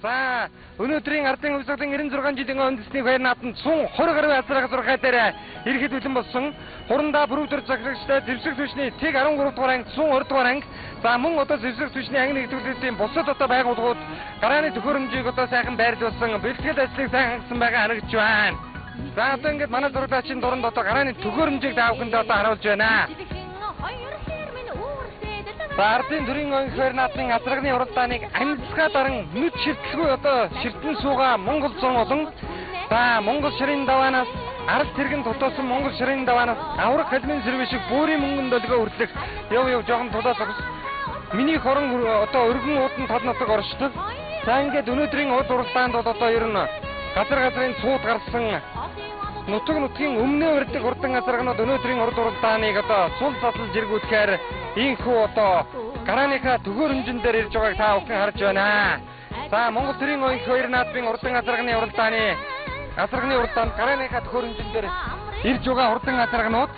За өнөөдрийн ардын хувьсгалын 96 жилийн үндэсний баяр наадам 120 гаруй азраг зурхай дээр ирэхэд бэлэн болсон. Хурандаа бүрүүдэр захирагчтай зэвсэг түвшний тэг 13 дугаар анги, 120 дугаар анги. За мөн одоо зэвсэг түвшний анги нэгдүүлэлтийн бусад одоо байгууллагууд гарааны төхөөрөмжийг одоо сайхан байрлуулсан, бэлтгэл ажлыг сайн хангасан байгаа харагдж байна. За одоо ингээд манай зураглаачийн дуранд одоо гарааны төхөөрөмжийг даавханд одоо харуулж байна. За ардын төрийн онгохоор наадмын азрагны уралдааныг амьсгаа даран нүд ширтлгүй одоо ширтэн суугаа Монгол зун олон. За Монгол ширийн даваанаас ард тэргэн тотоосон Монгол ширийн даваанаас авраг халимын сэрвэ шиг бөөрийн мөнгөн долгио хүртэлх яв яв жоохон тулаа зогс. Миний хорон одоо өргөн уудан тод нутаг оршдог. За ингээд өнөөдрийн уд уралдаанд бол одоо ер нь газар газрын цууд гарсан нутаг нутгийн өмнөө урддаг хурдан азарганууд өнөөдрийн урд уралдааныг одоо сул задлал жиргүүлэхээр ийхүү одоо гарааныхаа төхөөрөмжөн дээр ирж байгааг та бүхэн харж байна. За Монгол төрийн оюун хоёр наадмын урдан азарганы уралдааны азарганы уралдаанд гарааныхаа төхөөрөмжөн дээр ирж байгаа хурдан азарганууд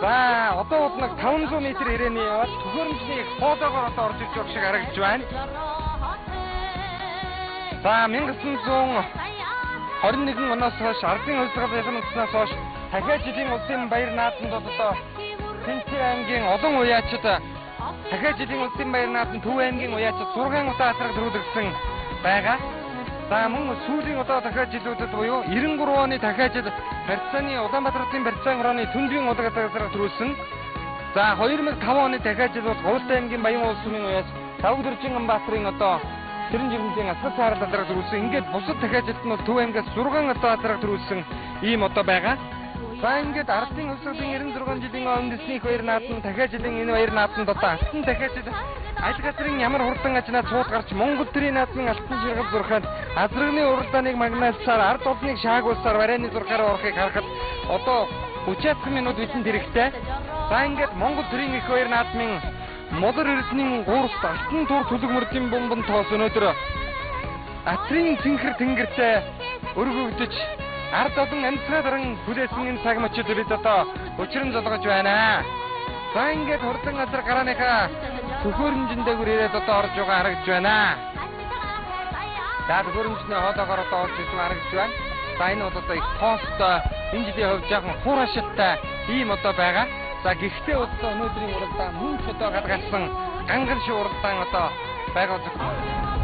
за одоо бол нэг 500 м ирээний яваад төхөөрөмжний хоолоогоор одоо орж ирж байгаа шиг харагдж байна. За 1921 оноос хойш ардын хувьсгал ялангуяа хойш дахиад жилийн улсын баяр наадамд одоо Тэнцээ аймгийн олон уяачид дахиад жилийн улсын баяр наадам Төв аймгийн уяачид 6 удаа азраг төрүүлэгдсэн байгаа. За мөн сүүлийн одоо дахиад жилүүдэд буюу 93 оны дахиад жил барьцааны Улаанбаатар хотын барьцаан хорооны түндгийн удаг азраг төрүүлсэн. За 2005 оны дахиад жил бол Гуйлтай аймгийн Баян улс сүмийн уяач Тавгдөржин Амбаатарын одоо Тэрэн жирэмдийн асгал цаарал азраг төрүүлсэн. Ингээд бусад дахиад жилд нь бол Төв аймгаас 6 одоо азраг төрүүлсэн ийм одоо байгаа. За ингээд ардын хувьсгалын 96 жилийн үндэсний их баяр наадам дахиад жилийн энэ баяр наадамд одоо алтан дахиад жил аль газрын ямар хурдан ажнаа цууд гарч Монгол төрийн наадмын алтан ширгэл зурханд азрагны уралдааныг магнаалсаар ард олныг шаагуулсаар барайны зурхаар орохыг харахад одоо 30 минут бидэнд хэрэгтэй. За ингээд Монгол төрийн их баяр наадмын Модор эрдэнийн гуурт алтан тур түлэг мөрдийн бомбон тоос өнөөдөр атрын цэнхэр тэнгэртэй өргөгдөж ард олон амьсгаа даран хүлээсэн энэ цаг мөчид бид одоо өчрөн золгож байна. За ингээд хурдан газар гарааныхаа төхөөрөмжөн дээгүүр ирээд одоо орж байгаа харагдж байна. За төхөөрөмжний хоолоогоор одоо орж ирсэн харагдж байна. За энэ бол одоо их тоостой энэ жилийн хувьд жоохон хур хашилтай ийм одоо байгаа. За гэхдээ одоо өнөөдрийн уралдаан мөн ч одоо гадгаалсан ганган шиг уралдаан одоо байгаа зөвхөн.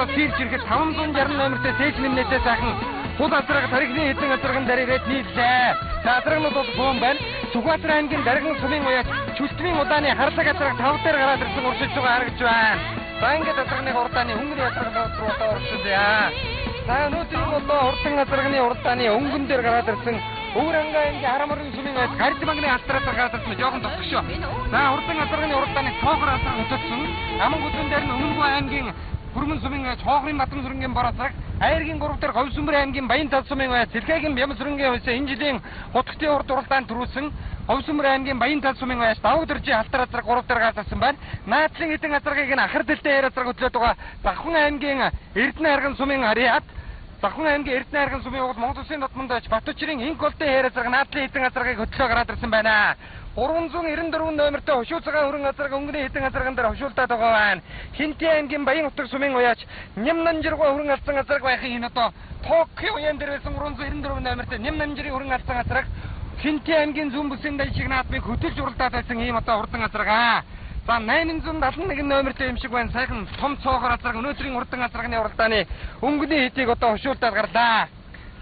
одоо сэрж ирэхэд 560 номертой сэж нэмнээтэй сайхан хул азраг тарихны хэдэн азраган дээр ирээд нийллээ. За азрагнууд бол бөөн байна. Сүхбаатар аймгийн Дарган сумын уяач Чүлтмийн удааны харлаг азраг 5 дээр гараад ирсэн уршиж байгаа харагдж байна. За ингээд азрагны урдааны өнгөний азраг руу одоо уршилъя. За өнөөдрийн одоо урдан азрагны урдааны өнгөн дээр гараад ирсэн Өвөр Ангаа аймгийн Харамарын сумын уяач Гард манганы алтар азраг гараад ирсэн жоохон тотгошоо. За урдан азрагны урдааны цоохор азраг хөтөлсөн. Аман гүзэн дээр нь Өмнөгөө аймгийн Хүрмэн сумын уяач Хоохрын Батан сүрэнгийн бор азраг, Айргийн 3 дээр Говьсүмбэр аймгийн Баян тал сумын уяач Сэлгээгийн Бям сүрэнгийн уяас энэ жилийн Хутгтын урд уралдаанд төрүүлсэн Говьсүмбэр аймгийн Баян тал сумын уяач Давг дөржийн халтар азраг 3 дээр гарсан байна. Наадлын хэдэн азрагийг нь ахар дэлтэй хэр азраг хөтлөөд байгаа Завхан аймгийн Эрдэнэ арган сумын Ариад Завхан аймгийн Эрдэнэ арган сумын угал Монгол Улсын Додмонд очиж Батүчрийн инк голтой хэр азраг наадлын хэдэн азрагийг хөтлөө гараад ирсэн байна. 394 номертой хошуу цагаан өрөн азраг өнгөний хэдэн азраган дээр хошуулдаад байгаа байна. Хинти аймгийн Баян утаг сумын уяач Ням нанжиргоо өрөн алсан азраг байхын энэ одоо Токио уяан дээр байсан 394 номертой Ням нанжирын өрөн алсан азраг Хинти аймгийн зүүн бүсийн дан шиг наадмыг хөтөлж уралдаад байсан ийм одоо урдан азраг аа. За 871 номертой юм шиг байна. Сайхан том цоохор азраг өнөөдрийн урдан азрагны уралдааны өнгөний хэдийг одоо хошуулдаад гарлаа.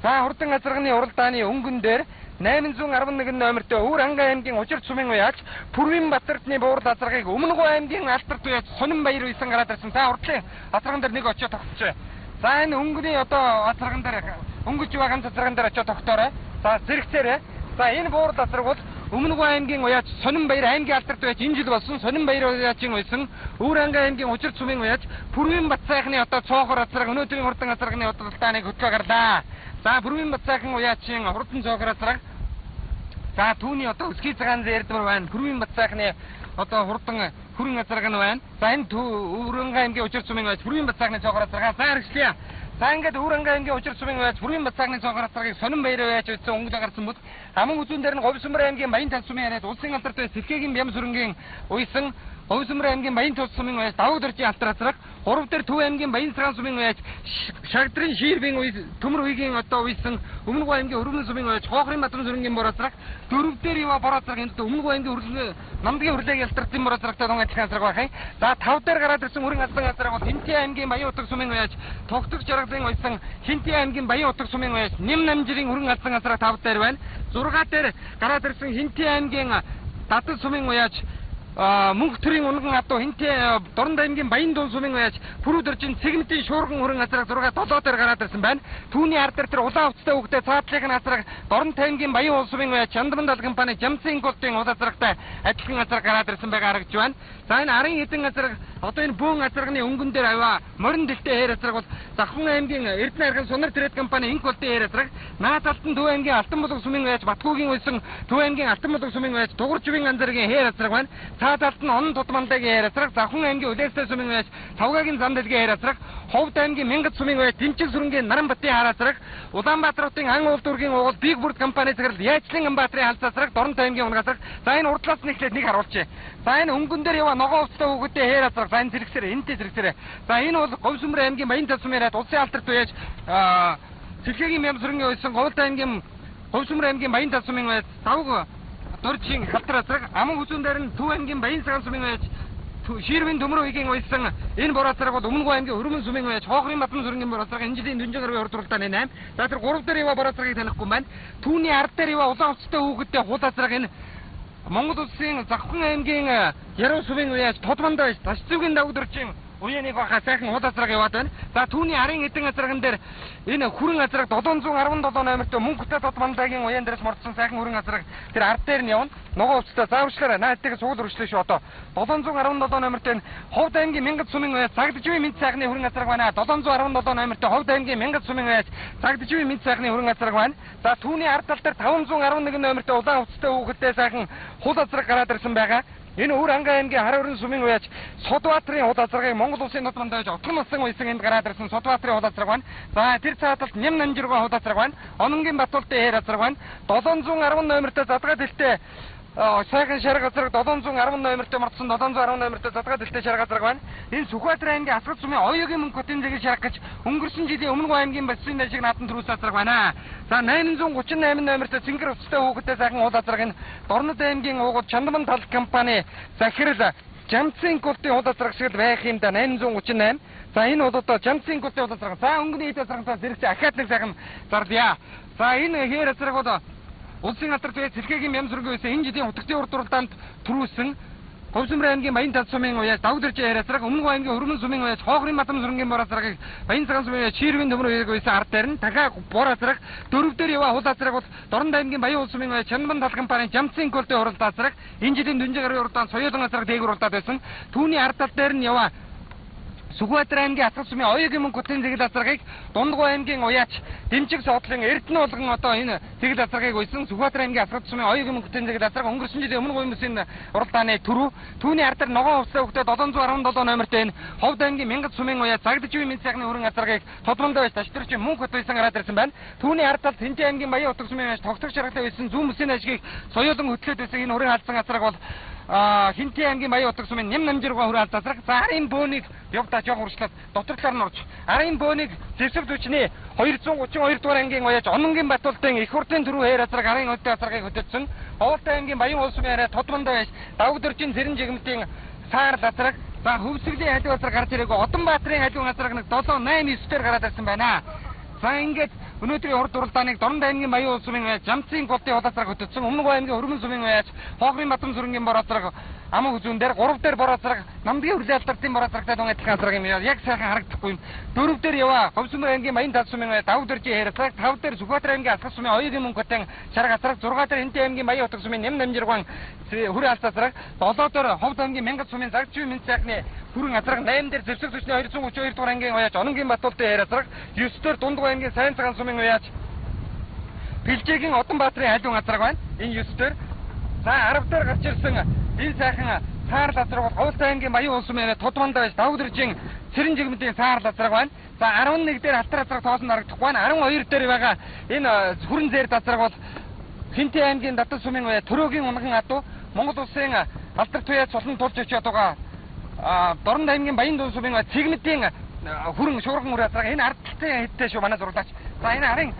За урдан азрагны уралдааны өнгөн дээр 811 номертой Өвөр Ангаа аймгийн Учирт сумын уяач Пүрвийн Батэрдны буурал азрагийг Өмнөгөө аймгийн Алтарт уяач Сонин Баяр уйсан гараад ирсэн. За урдлын азраган дээр нэг очиод тогтчихъя. За энэ өнгөний одоо азраган дээр өнгөж байгаа ганц азраган дээр очиод тогтоорой. За зэрэгцээрэй. За энэ буурал азраг бол Өмнөгөө аймгийн уяач Сонин Баяр аймгийн Алтарт уяач энэ жил болсон Сонин Баяр уяачийн уйсан Өвөр Ангаа аймгийн Учирт сумын уяач Пүрвийн Бат сайхны одоо цоохор азраг өнөөдрийн урдан азрагны уралдааныг хөтлөө гарлаа. За Пүрвийн Бат сайхан уяачийн хурдан цоохор азраг. За түүний одоо өсгий цагаан зээрдмэр байна. Пүрвийн Бат сайхны одоо хурдан хүрэн азраг нь байна. За энэ Өвөр Ангаа аймгийн Учирт сумын уяач Пүрвийн Бат сайхны цоохор азраг. За хэрэгслээ. За ингээд Өвөр Ангаа аймгийн Учирт сумын уяач Пүрвийн Бат сайхны цоохор азрагийг Сонин Баяр уяач үзсэн өнгө гарсан бүт. Аман үзүүн дээр нь Говьсүмбэр аймгийн Баян тал сумын яриад улсын алдарт бай Сэлгээгийн Бям сүрэнгийн уйсан Говьсүмбэр аймгийн Баян тал сумын уяач Давг дөржийн алтар азраг, 3 дээр Төв аймгийн Баян цагаан сумын уяач Шагдрын Шиирбийн уй Төмөр уйгийн одоо уйсан Өмнөгөө аймгийн Өргөн сумын уяач Хоохрын Батан сүрэнгийн бор азраг, 4 дээр Ива бор азраг энэ Өмнөгөө аймгийн Өргөн Намдгийн Өрлөөгийн алтартын бор азрагтай тун адилхан азраг байх юм. За 5 дээр гараад ирсэн өргөн алдан азраг бол Хинти аймгийн Баян утаг сумын уяач Тогтог жаргалын уйсан Хинти аймгийн Баян утаг сумын уяач Нэм намжирын өргөн алдан азраг 5 дээр байна. 6 дээр гараад ирсэн Хинти аймгийн Дадан сумын уяач Мөнх төрийн унган адуу Хинти Дорнод аймгийн Баян дуун сумын уяач Пүрүү дөржин Цэгмдийн шуурган өрөн азраг 6 7 дээр гараад ирсэн байна. Түүний ард дээр тэр улаан хувцастай хүүхдээ цаатлын азраг Дорнод аймгийн Баян уул сумын уяач Чандман дал компани Жамсын голдын уул азрагтай адилхан азраг гараад ирсэн байгаа харагдж байна. За энэ арын хэдэн азраг одоо энэ бөөн азрагны өнгөн дээр аваа морин дэлтэй хээр азраг бол Завхан аймгийн Эрдэнэ арган Сунар трейд компани инк голдын хээр азраг, Наад алтан Төв аймгийн Алтан булаг сумын уяач Батгуугийн уйсан Төв аймгийн Алтан булаг сумын уяач Дугарчвын анзаргийн хээр азраг байна. Цаад алт нь Онон Тудмандагийн хээр азраг, Завхан аймгийн Үлээстэй сумын уяач Тавгагийн зам дэлгийн хээр азраг, Ховд аймгийн Мянгат сумын уяач Дэмчиг сүрэнгийн Наранбатын хар азраг, Улаанбаатар хотын Ан уул дүүргийн угал Биг бүрд компани захирал Яажлын Амбаатарын халц азраг, Дорнод аймгийн Унаг азраг. За энэ урдлаас нь эхлээд нэг харуулчих. За энэ өнгөн дээр яваа ногоон хувцастай хүүхэдтэй хээр азраг. За энэ зэрэгсээр энэтэй зэрэгсээр. За энэ бол Говьсүмбэр аймгийн Баян тал сумын яриад улсын алдарт уяач Сэлгээгийн Бям сүрэнгийн уйсан Говьд аймгийн Говьсүмбэр аймгийн Баян тал сумын уяач Давг дөржийн халтар азраг, Аман хүзүүн дээр нь Төв аймгийн Баян цагаан сумын уяач Ширвийн Төмөр уйгийн уйсан энэ бор азраг бол Өмнөгөө аймгийн Өрмөн сумын уяач Хоохрын Батан сүрэнгийн бор азраг энэ жилийн Дүнжин гаруй урд уралдааны 8. За тэр 3 дээр яваа бор азрагийг танихгүй байна. Түүний ард дээр яваа улаан хувцастай хүүхэдтэй хул азраг энэ Монгол улсын Завхан аймгийн Яруу сумын уяач Тодмондоо Ташцүгийн давг дөржийн уяаныг баха сайхан хул азраг яваад байна. За түүний арын хэдэн азраган дээр энэ хүрэн азраг 717 номертой Мөнхтэй Тодмондагийн уяан дээрс мордсон сайхан хүрэн азраг тэр ард дээр нь явна. Ногоон хувцастай зааварчлаарай. Наа хэдийг сугал өршлөө шүү одоо. 717 номертой энэ Ховд аймгийн Мянгат сумын уяач Цагдажвын мэд сайхны хүрэн азраг байна. 717 номертой Ховд аймгийн Мянгат сумын уяач Цагдажвын мэд сайхны хүрэн азраг байна. За түүний ард тал дээр 511 номертой улаан хувцастай хүүхэдтэй сайхан хул азраг гараад ирсэн байгаа. Энэ Өвөр Ангаа аймгийн Хар өрн сумын уяач Судбаатарын хул азрагийг Монгол Улсын Додмонд байж Отгон улсын уйсан энд гараад ирсэн Судбаатарын хул азраг байна. За тэр цааталт Ням намжиргоо хул азраг байна. Ононгийн Батултын хээр азраг байна. 710 номертой задгаа дэлтэй сайхан шарга азраг 710 номертой мордсон 710 номертой задгаа дэлтэй шарга азраг байна. Энэ Сүхбаатар аймгийн Асгад сумын Оёгийн мөнх хотын зэгэл шарга гэж өнгөрсөн жилийн Өмнөгөө аймгийн Батсын дайшиг наатан төрүүлс азраг байна. За 838 номертой цэнгэр хувцастай хүүхэдтэй сайхан хул азраг энэ Дорнод аймгийн уугуул Чандман тал компани захирал Жамцын култын хул азраг шиг л байх юм да 838. За энэ бол одоо Жамцын култын хул азраг. За өнгөний хэд азрагтаа зэрэгцээ ахиад нэг сайхан зарлая. За энэ хээр азраг бол улсын алдар зүйн Сэргээгийн Мямсүргийн байсан энэ жилийн утгын урд уралдаанд түрүүсэн Говьсүмэр аймгийн Баян тал сумын уяаж Давдэржийн хээр азраг, Өмнө говь аймгийн Хөрмөн сумын уяаж Хоохрын Бадам сүрэнгийн бор азрагийг Баян цагаан сумын уяаж Ширвийн төмөр уяаг байсан ард дээр нь дахиад бор азраг, дөрөв дээр яваа хул азраг бол Дорнод аймгийн Баян улс сумын уяаж Чанбан тал компани Жамцын култын хуралдаа азраг, энэ жилийн дүнжээ гарын уралдаанд Соёлон азраг дээгүүр уралдаад байсан. Түүний ард тал дээр нь яваа Сүхбаатар аймгийн Асгал сумын Оёгийн мөнгө хотын зэгэл азаргыг Дундгой аймгийн уяач Дэмжиг соодлын Эрдэнэ болгон одоо энэ зэгэл азаргыг уйсан Сүхбаатар аймгийн Асгал сумын Оёгийн мөнгө хотын зэгэл азарга өнгөрсөн жилийн Өмнө говийн бүсийн уралдааны түрүү. Түүний ард дээр ногоон хувцас өгдөө 717 номертой энэ Ховд аймгийн Мянгат сумын уяач Загдж буй мэд сайхны хүрэн азаргыг Тодмондоо байж Ташдэрчийн мөнх хот байсан гараад ирсэн байна. Түүний ард талд Тэнцэн аймгийн Баян утаг сумын уяач Тогтог шаргалтай байсан зүүн бүсийн ажгийг соёолон хөтлөөд байсан энэ хүрэн алдсан азарга бол Хинтээ аймгийн Баян утаг сумын Ням намжиргаа хүрэн алд азарга. За арын бөөнийг явдаа жоох уршлаад дотор талаар нь орж арын бөөнийг зэвсэг зүүчний 232 дугаар ангийн уяаж Ононгийн Батулдын их хурлын түрүү хээр азраг арын өдөө азрагийг хөдөлсөн. Ховолтой аймгийн Баян улс сумын арай Тодмондоо байж Давгдөржийн Цэрэн жигмтийн саар азраг. За хөвсгөлийн халиу азраг гарч ирээгүй. Одонбаатарын халиу азраг нэг 7 8 9 дээр гараад ирсэн байна. За ингээд өнөөдрийн урд уралдааныг Дорнод аймгийн Баян улс сумын уяаж Жамцын голдын хул азраг хөтөлсөн. Өмнө говь аймгийн Хөрмөн сумын уяаж Хоохрын Бадам сүрэнгийн бор азраг Аман хүзүүн дээр 3 дээр бор азраг Намдгийн хүрлээ алдарсан бор азрагтай дун адилхан азраг юм яг сайхан харагдахгүй юм. 4 дээр яваа Говьсүмэр аймгийн Баян тал сумын уяаж Давдэржийн хээр азраг, 5 дээр Сүхбаатар аймгийн Асгал сумын Оёгийн мөнгө хотын шарга азраг, 6 дээр Хинтээ аймгийн Баян утаг сумын Ням намжирган хүрээ алц азраг, 7 дээр Ховд аймгийн Мянгат сумын Загчүй мэд сайхны хүрэн азраг, 8 дээр Зэвсэг зүүчний 232 дугаар ангийн уяаж Ононгийн Батулдын хээр азраг, 9 дээр Дундгой аймгийн Сайн цагаан сумын уяаж Бэлжээгийн Одонбаатарын халиун азраг байна. Энэ 9 дээр. За 10 дээр гарч ирсэн энэ сайхан саарл азраг бол Говьлтай аймгийн Баян улс сумын Тодмондоо байж Давдэржийн Цэрэн жигмэдийн саарл азраг байна. За 11 дээр алтар азраг тоосон харагдахгүй байна. 12 дээр байгаа энэ хүрэн зээрд азраг бол Хинтээ аймгийн Датан сумын уяа Төрөөгийн унган адуу Монгол улсын алдар туяа цолон тулж очиод байгаа Дорнод аймгийн Баян дун сумын уяа Цэгмэдийн хүрэн шуурган үр азраг. Энэ ард талын хэдтэй шүү манай зурлаач. За энэ арын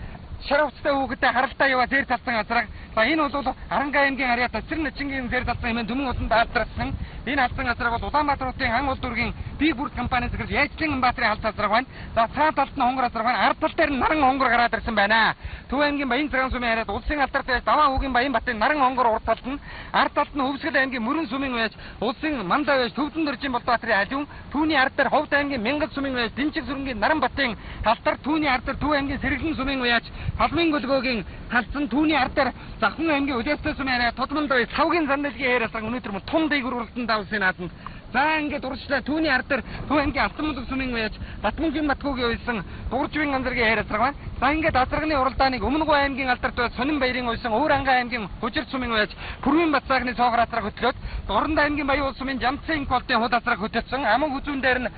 шар хувцастай хүүхэдтэй харалтай яваа зээр талсан азраг. За энэ бол Аранга аймгийн харьяат Цэрэн начингийн зээр талсан хэмээн Төмөн улсанд алдарсан. Энэ алсан азраг бол Улаанбаатар хотын хан уул дүүргийн бие бүрд компани захирал Яйчлан Баатарын алс азраг байна. За цаа талд нь хонгор азраг байна. Ард тал дээр нь наран хонгор гараад ирсэн байна. Төв аймгийн Баян цагаан сумын харьяат улсын алдартай Даваа хүүгийн Баян батын наран хонгор урд талд нь, ард талд нь Өвсгөл аймгийн Мөрөн сумын уяаж улсын мандаа байж Төвдөн дөржин Болдбаатарын алиун, түүний ард дээр Ховд аймгийн Мянгат сумын уяаж Дэнчиг сүрэнгийн Наран батын талтар, түүний ард дээр Төв аймгийн Сэргэлэн сумын уяаж Талмын гөлгөөгийн талцсан, түүний ард дээр Завхан аймгийн Улиастай сумын харьяат Тодмондоо Савгийн зан дэлгийн хээр азраг өнөөдөр мөн тун дээгүүр уралдан давсан нааданд. За ингээд урагшлаа. Түүний ард дээр Төв аймгийн Алтан мундаг сумын уяаж Батмөнгийн Батгуугийн уйсан Дууржвын ганзаргийн хээр азраг байна. За ингээд азрагны уралдааныг Өмнө говь аймгийн алдарт байж Сонин баярын уйсан Өвөр ангаа аймгийн Хужир сумын уяаж Пүрвийн Батцаахны цоогор азраг хөтлөөд Дорнод аймгийн Баян улс сумын Жамцын голдын хул азраг хөтөлсөн. Аман хүзүүн дээр нь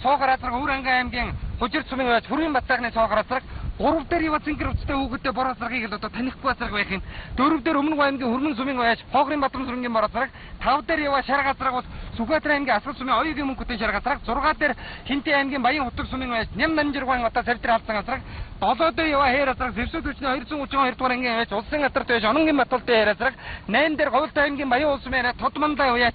цоогор азраг Өвөр ангаа аймгийн Хужир сумын уяаж Пүрвийн Батцаахны цоогор азраг. 3 дээр яваа цэнгэр хувцастай хүүхэдтэй бор азрагийг л одоо танихгүй азраг байх юм. 4 дээр Өмнө говь аймгийн Хөрмөн сумын уяаж Хоогрын Бадрам сүрэнгийн бор азраг. 5 дээр яваа шарга азраг бол Сүхбаатар аймгийн Асгал сумын Оёгийн мөнгөтэй шарга азраг. 6 дээр Хинтээ аймгийн Баян утаг сумын уяаж Ням намжирган одоо савтар алдсан азраг. 7 дээр яваа хээр азраг Зэвсэг төчний 232 дугаар ангийн уяаж улсын алдарт байж Ононгийн Батулдын хээр азраг. 8 дээр Говьлтай аймгийн Баян улс сумын Тодмондоо уяаж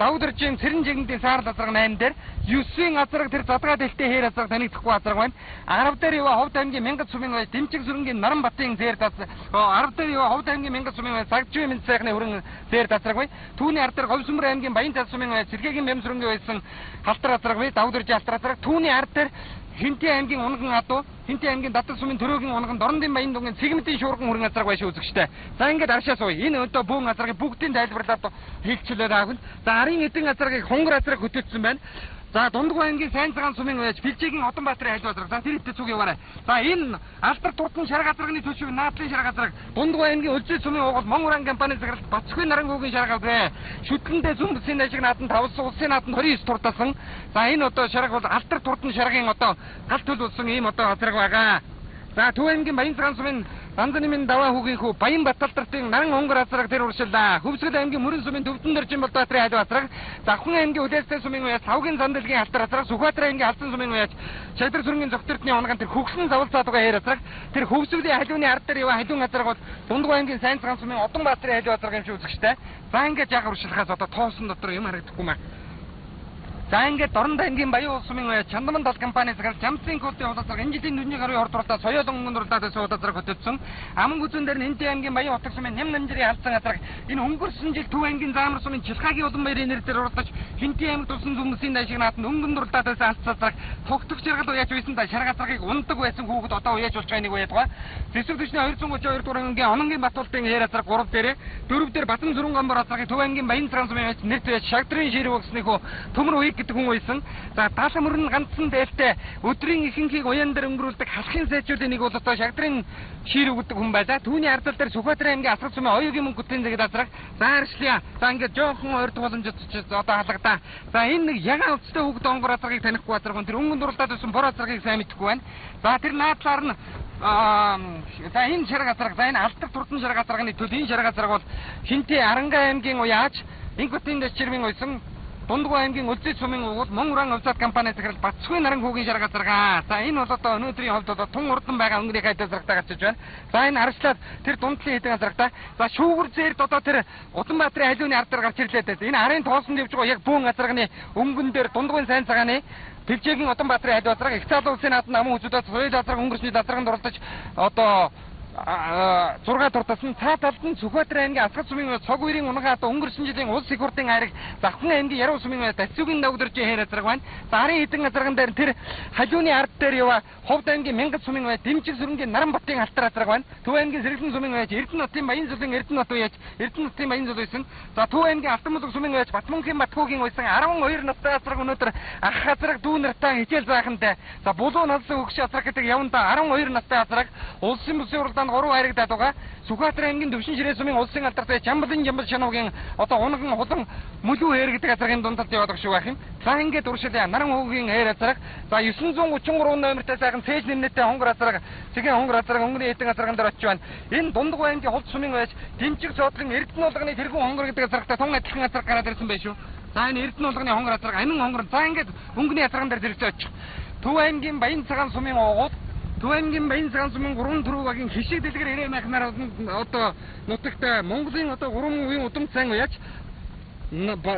Давдэржийн Цэрэн жигмэдийн саарл азраг 8 дээр. 9-ийн азраг тэр задгаа дэлтэй хээр азраг танигдахгүй азраг байна. 10 дээр яваа Ховд аймгийн Мянгат сумын уяаж Дэмчиг сүрэнгийн Наран батын зээр азраг. 10 дээр яваа Ховд аймгийн Мянгат сумын уяаж Загжвын мэд сайхны хүрэн зээр азраг байна. Түүний ард дээр Говьсүмэр аймгийн Баян тал сумын уяаж Сэргээгийн Мям сүрэнгийн байсан халтар азраг бай. Давдэржийн халтар азраг. Түүний ард дээр Хинтээ аймгийн Унган адуу, Хинтээ аймгийн Датан сумын Төрөөгийн унган, Дорнодын Баян дунгын Цэгмэдийн шуурган хүрэн азраг байшин үзэгчтэй. За ингээд аршаа сууя. Энэ одоо бөөн азрагийг бүгдийн тайлбарлаад хэлчихлээ даах. За арын эдэн азрагийг хонгор азраг хөтөлсөн байна. За Дундгой аймгийн Сайн цагаан сумын уяаж Бэлжээгийн Одонбаатарын халиу азраг. За тэр хэвтэ цуг яваарай. За энэ алдар туртан шарга азрагны төшөв наадлын шарга азраг. Дундгой аймгийн Өлзий сумын угал Мон уран компани захиралт Бацгүй нарангуугийн шарга азраг. Шүтлэндээ зүүн бүсийн ашиг нааданд 5 улсын нааданд 29 турталсан. За энэ одоо шарга бол алдар туртан шаргын одоо гал төл болсон ийм одоо азраг байгаа. За Төв аймгийн Баян цагаан сумын Данзаны минь даваа хүүгийн хүү Баян Баталдартын наран онгор азраг тэр уршиллаа. Хөвсгөл аймгийн Мөрөн сумын төвдөн дөржин Болдбаатарын халиу азраг, Завхан аймгийн Үлээстэй сумын уяас Савгийн зан дэлгийн алтар азраг, Сүхбаатар аймгийн Алсан сумын уяач Шагдар сүрэнгийн зогтөртний унган тэр хөгсөн завал цаадуга хээр азраг, тэр хөвсгөлийн халиуны ард дээр яваа халиун азраг бол Дундгой аймгийн Сайн цагаан сумын Уданбаатарын халиу азраг юм шиг үзэгчтэй. За ингээд яг уршилхаас одоо тоосон дотор юм харагдахгүй маа. За ингээд Дорнод аймгийн Баян улс сумын уяа Чандаман тал компани захирал Жамсын култын хул азраг энэ жилийн нүдний гарын хорд уралдаа соёолон өнгөн уралдаад байсан хул азраг хөтөлсөн. Аман гүзүүн дээр нь Энди аймгийн Баян утаг сумын Ням намжирын халдсан азраг энэ өнгөрсөн жил Төв аймгийн Заамар сумын Чилхагийн Уланбаярын нэр дээр уралдаж Хинти аймагт улсын хүмүүсийн дайшиг наатанд өнгөн уралдаад байсан алц азраг тогтох жаргал уяач байсан да шарга азрагийг ундаг байсан хүүхэд одоо уяач болж байгаа нэг уяадгаа. Зэсэг түвшний 232 дугаар ангийн Ононгийн Батулдын хээр азраг 3 дээрээ 4 дээр Батан зүрэн гомбор азрагийг Төв аймгийн Баян цагаан сумын уяач нэрт уяач Шагдрын ширэг өгснийхөө төмөр уяг гэдэг хүн уйсан. За даалан мөрөн ганцсан дээлтэй өдрийн ихэнхийг уян дээр өнгөрүүлдэг халахын сайчуудын нэг бол одоо Шагдрын шир өгдөг хүн байлаа. Түүний ардал дээр Сүхбаатар аймгийн Асгал сумын оюугийн мөнгөтийн зэгэд азраг. За аршлия. За ингээд жоохон ойртох боломжтой одоо халагдаа. За энэ нэг ягаан өвчтэй хүүхэд онгор азрагийг танихгүй азраг хүн тэр өнгөн дурлаад байсан бор азрагийг сайн мэдэхгүй байна. За тэр наадлаар нь за энэ шарга азраг, за энэ алдар турдан шарга азрагны төл энэ шарга азраг бол Хинти Аранга аймгийн уяач Инкутын дэчирмийн уйсан Дундгой аймгийн Өлзий сумын угуул Мон уран увзаад компани захирал Батсгүй наран хүүгийн шарга азаргаа. За энэ бол одоо өнөөдрийн хувьд одоо тун урдан байгаа өнгөрийн хайд азрагтай гарч иж байна. За энэ арчлаад тэр дундлын хэдэн азрагтай. За шүүгэр зээрд одоо тэр Улаанбаатарын халиуны ард дээр гарч ирлээ дээ. Энэ арын тоосон явж байгаа яг бүүн азрагны өнгөн дээр Дундгойн сайн цагааны Тэлжээгийн Улаанбаатарын халиу азраг их цаалан улсын наадам намын үзүүдээс соёл азраг өнгөрсний азраганд оролдож одоо 6 дуртасан цаа талд нь Сүхбаатар аймгийн Асгал сумын цог үерийн унгаа одоо өнгөрсөн жилийн улс их хурлын айраг Завхан аймгийн Яруу сумын Дацүгийн давгдэржийн хээр азраг байна. За арын хэдэн азраган дээр тэр халиуны ард дээр яваа Ховд аймгийн Мянгат сумын бай Дэмжиг сүрэнгийн Наранбатын алтар азраг байна. Төв аймгийн Сэргэлэн сумын байж Эрдэнэ хотын Баян зүлийн Эрдэнэ бат уяач Эрдэнэ хотын Баян зүл байсан. За Төв аймгийн Алтанмулаг сумын байж Батмөнхийн Батхуугийн уйсан 12 настай азраг өнөөдөр ах азраг дүү нартай хичээл заахантай. За булуу налсан өгш азраг гэдэг яванда 12 настай азраг улсын бүсийн уралдаанд 3 хайрагдаад байгаа. Сүхбаатар аймгийн Төвшин ширээ сумын улсын алдартай Жамблын Жамбал шануугийн одоо унган хулан мөлүү хээр гэдэг азрагийн дунд талд яваад байгаа шүү байх юм. За ингээд уршилаа. Наран хүүгийн хээр азраг. За 933 номертой сайхан цээж нэмнэтэй хонгор азраг, цэгийн хонгор азраг өнгөний хэдэн азраган дээр очиж байна. Энэ Дундгой аймгийн Хулд сумын байж Дэмжиг цоодлон Эрдэнэ улганы тэргүүн хонгор гэдэг азрагтай тун адилхан азраг гараад ирсэн байх шүү. За энэ Эрдэнэ улганы хонгор азраг, амин хонгор. За ингээд өнгөний азраган дээр зэрэгцээ очих. Төв аймгийн Баян цагаан сумын уугууд Төв аймгийн Баян цагаан сумын 3 төрөв багийн хишиг дэлгэр ирээ майхнаар одоо нутагт Монголын одоо 3 үеийн удам цайн уяач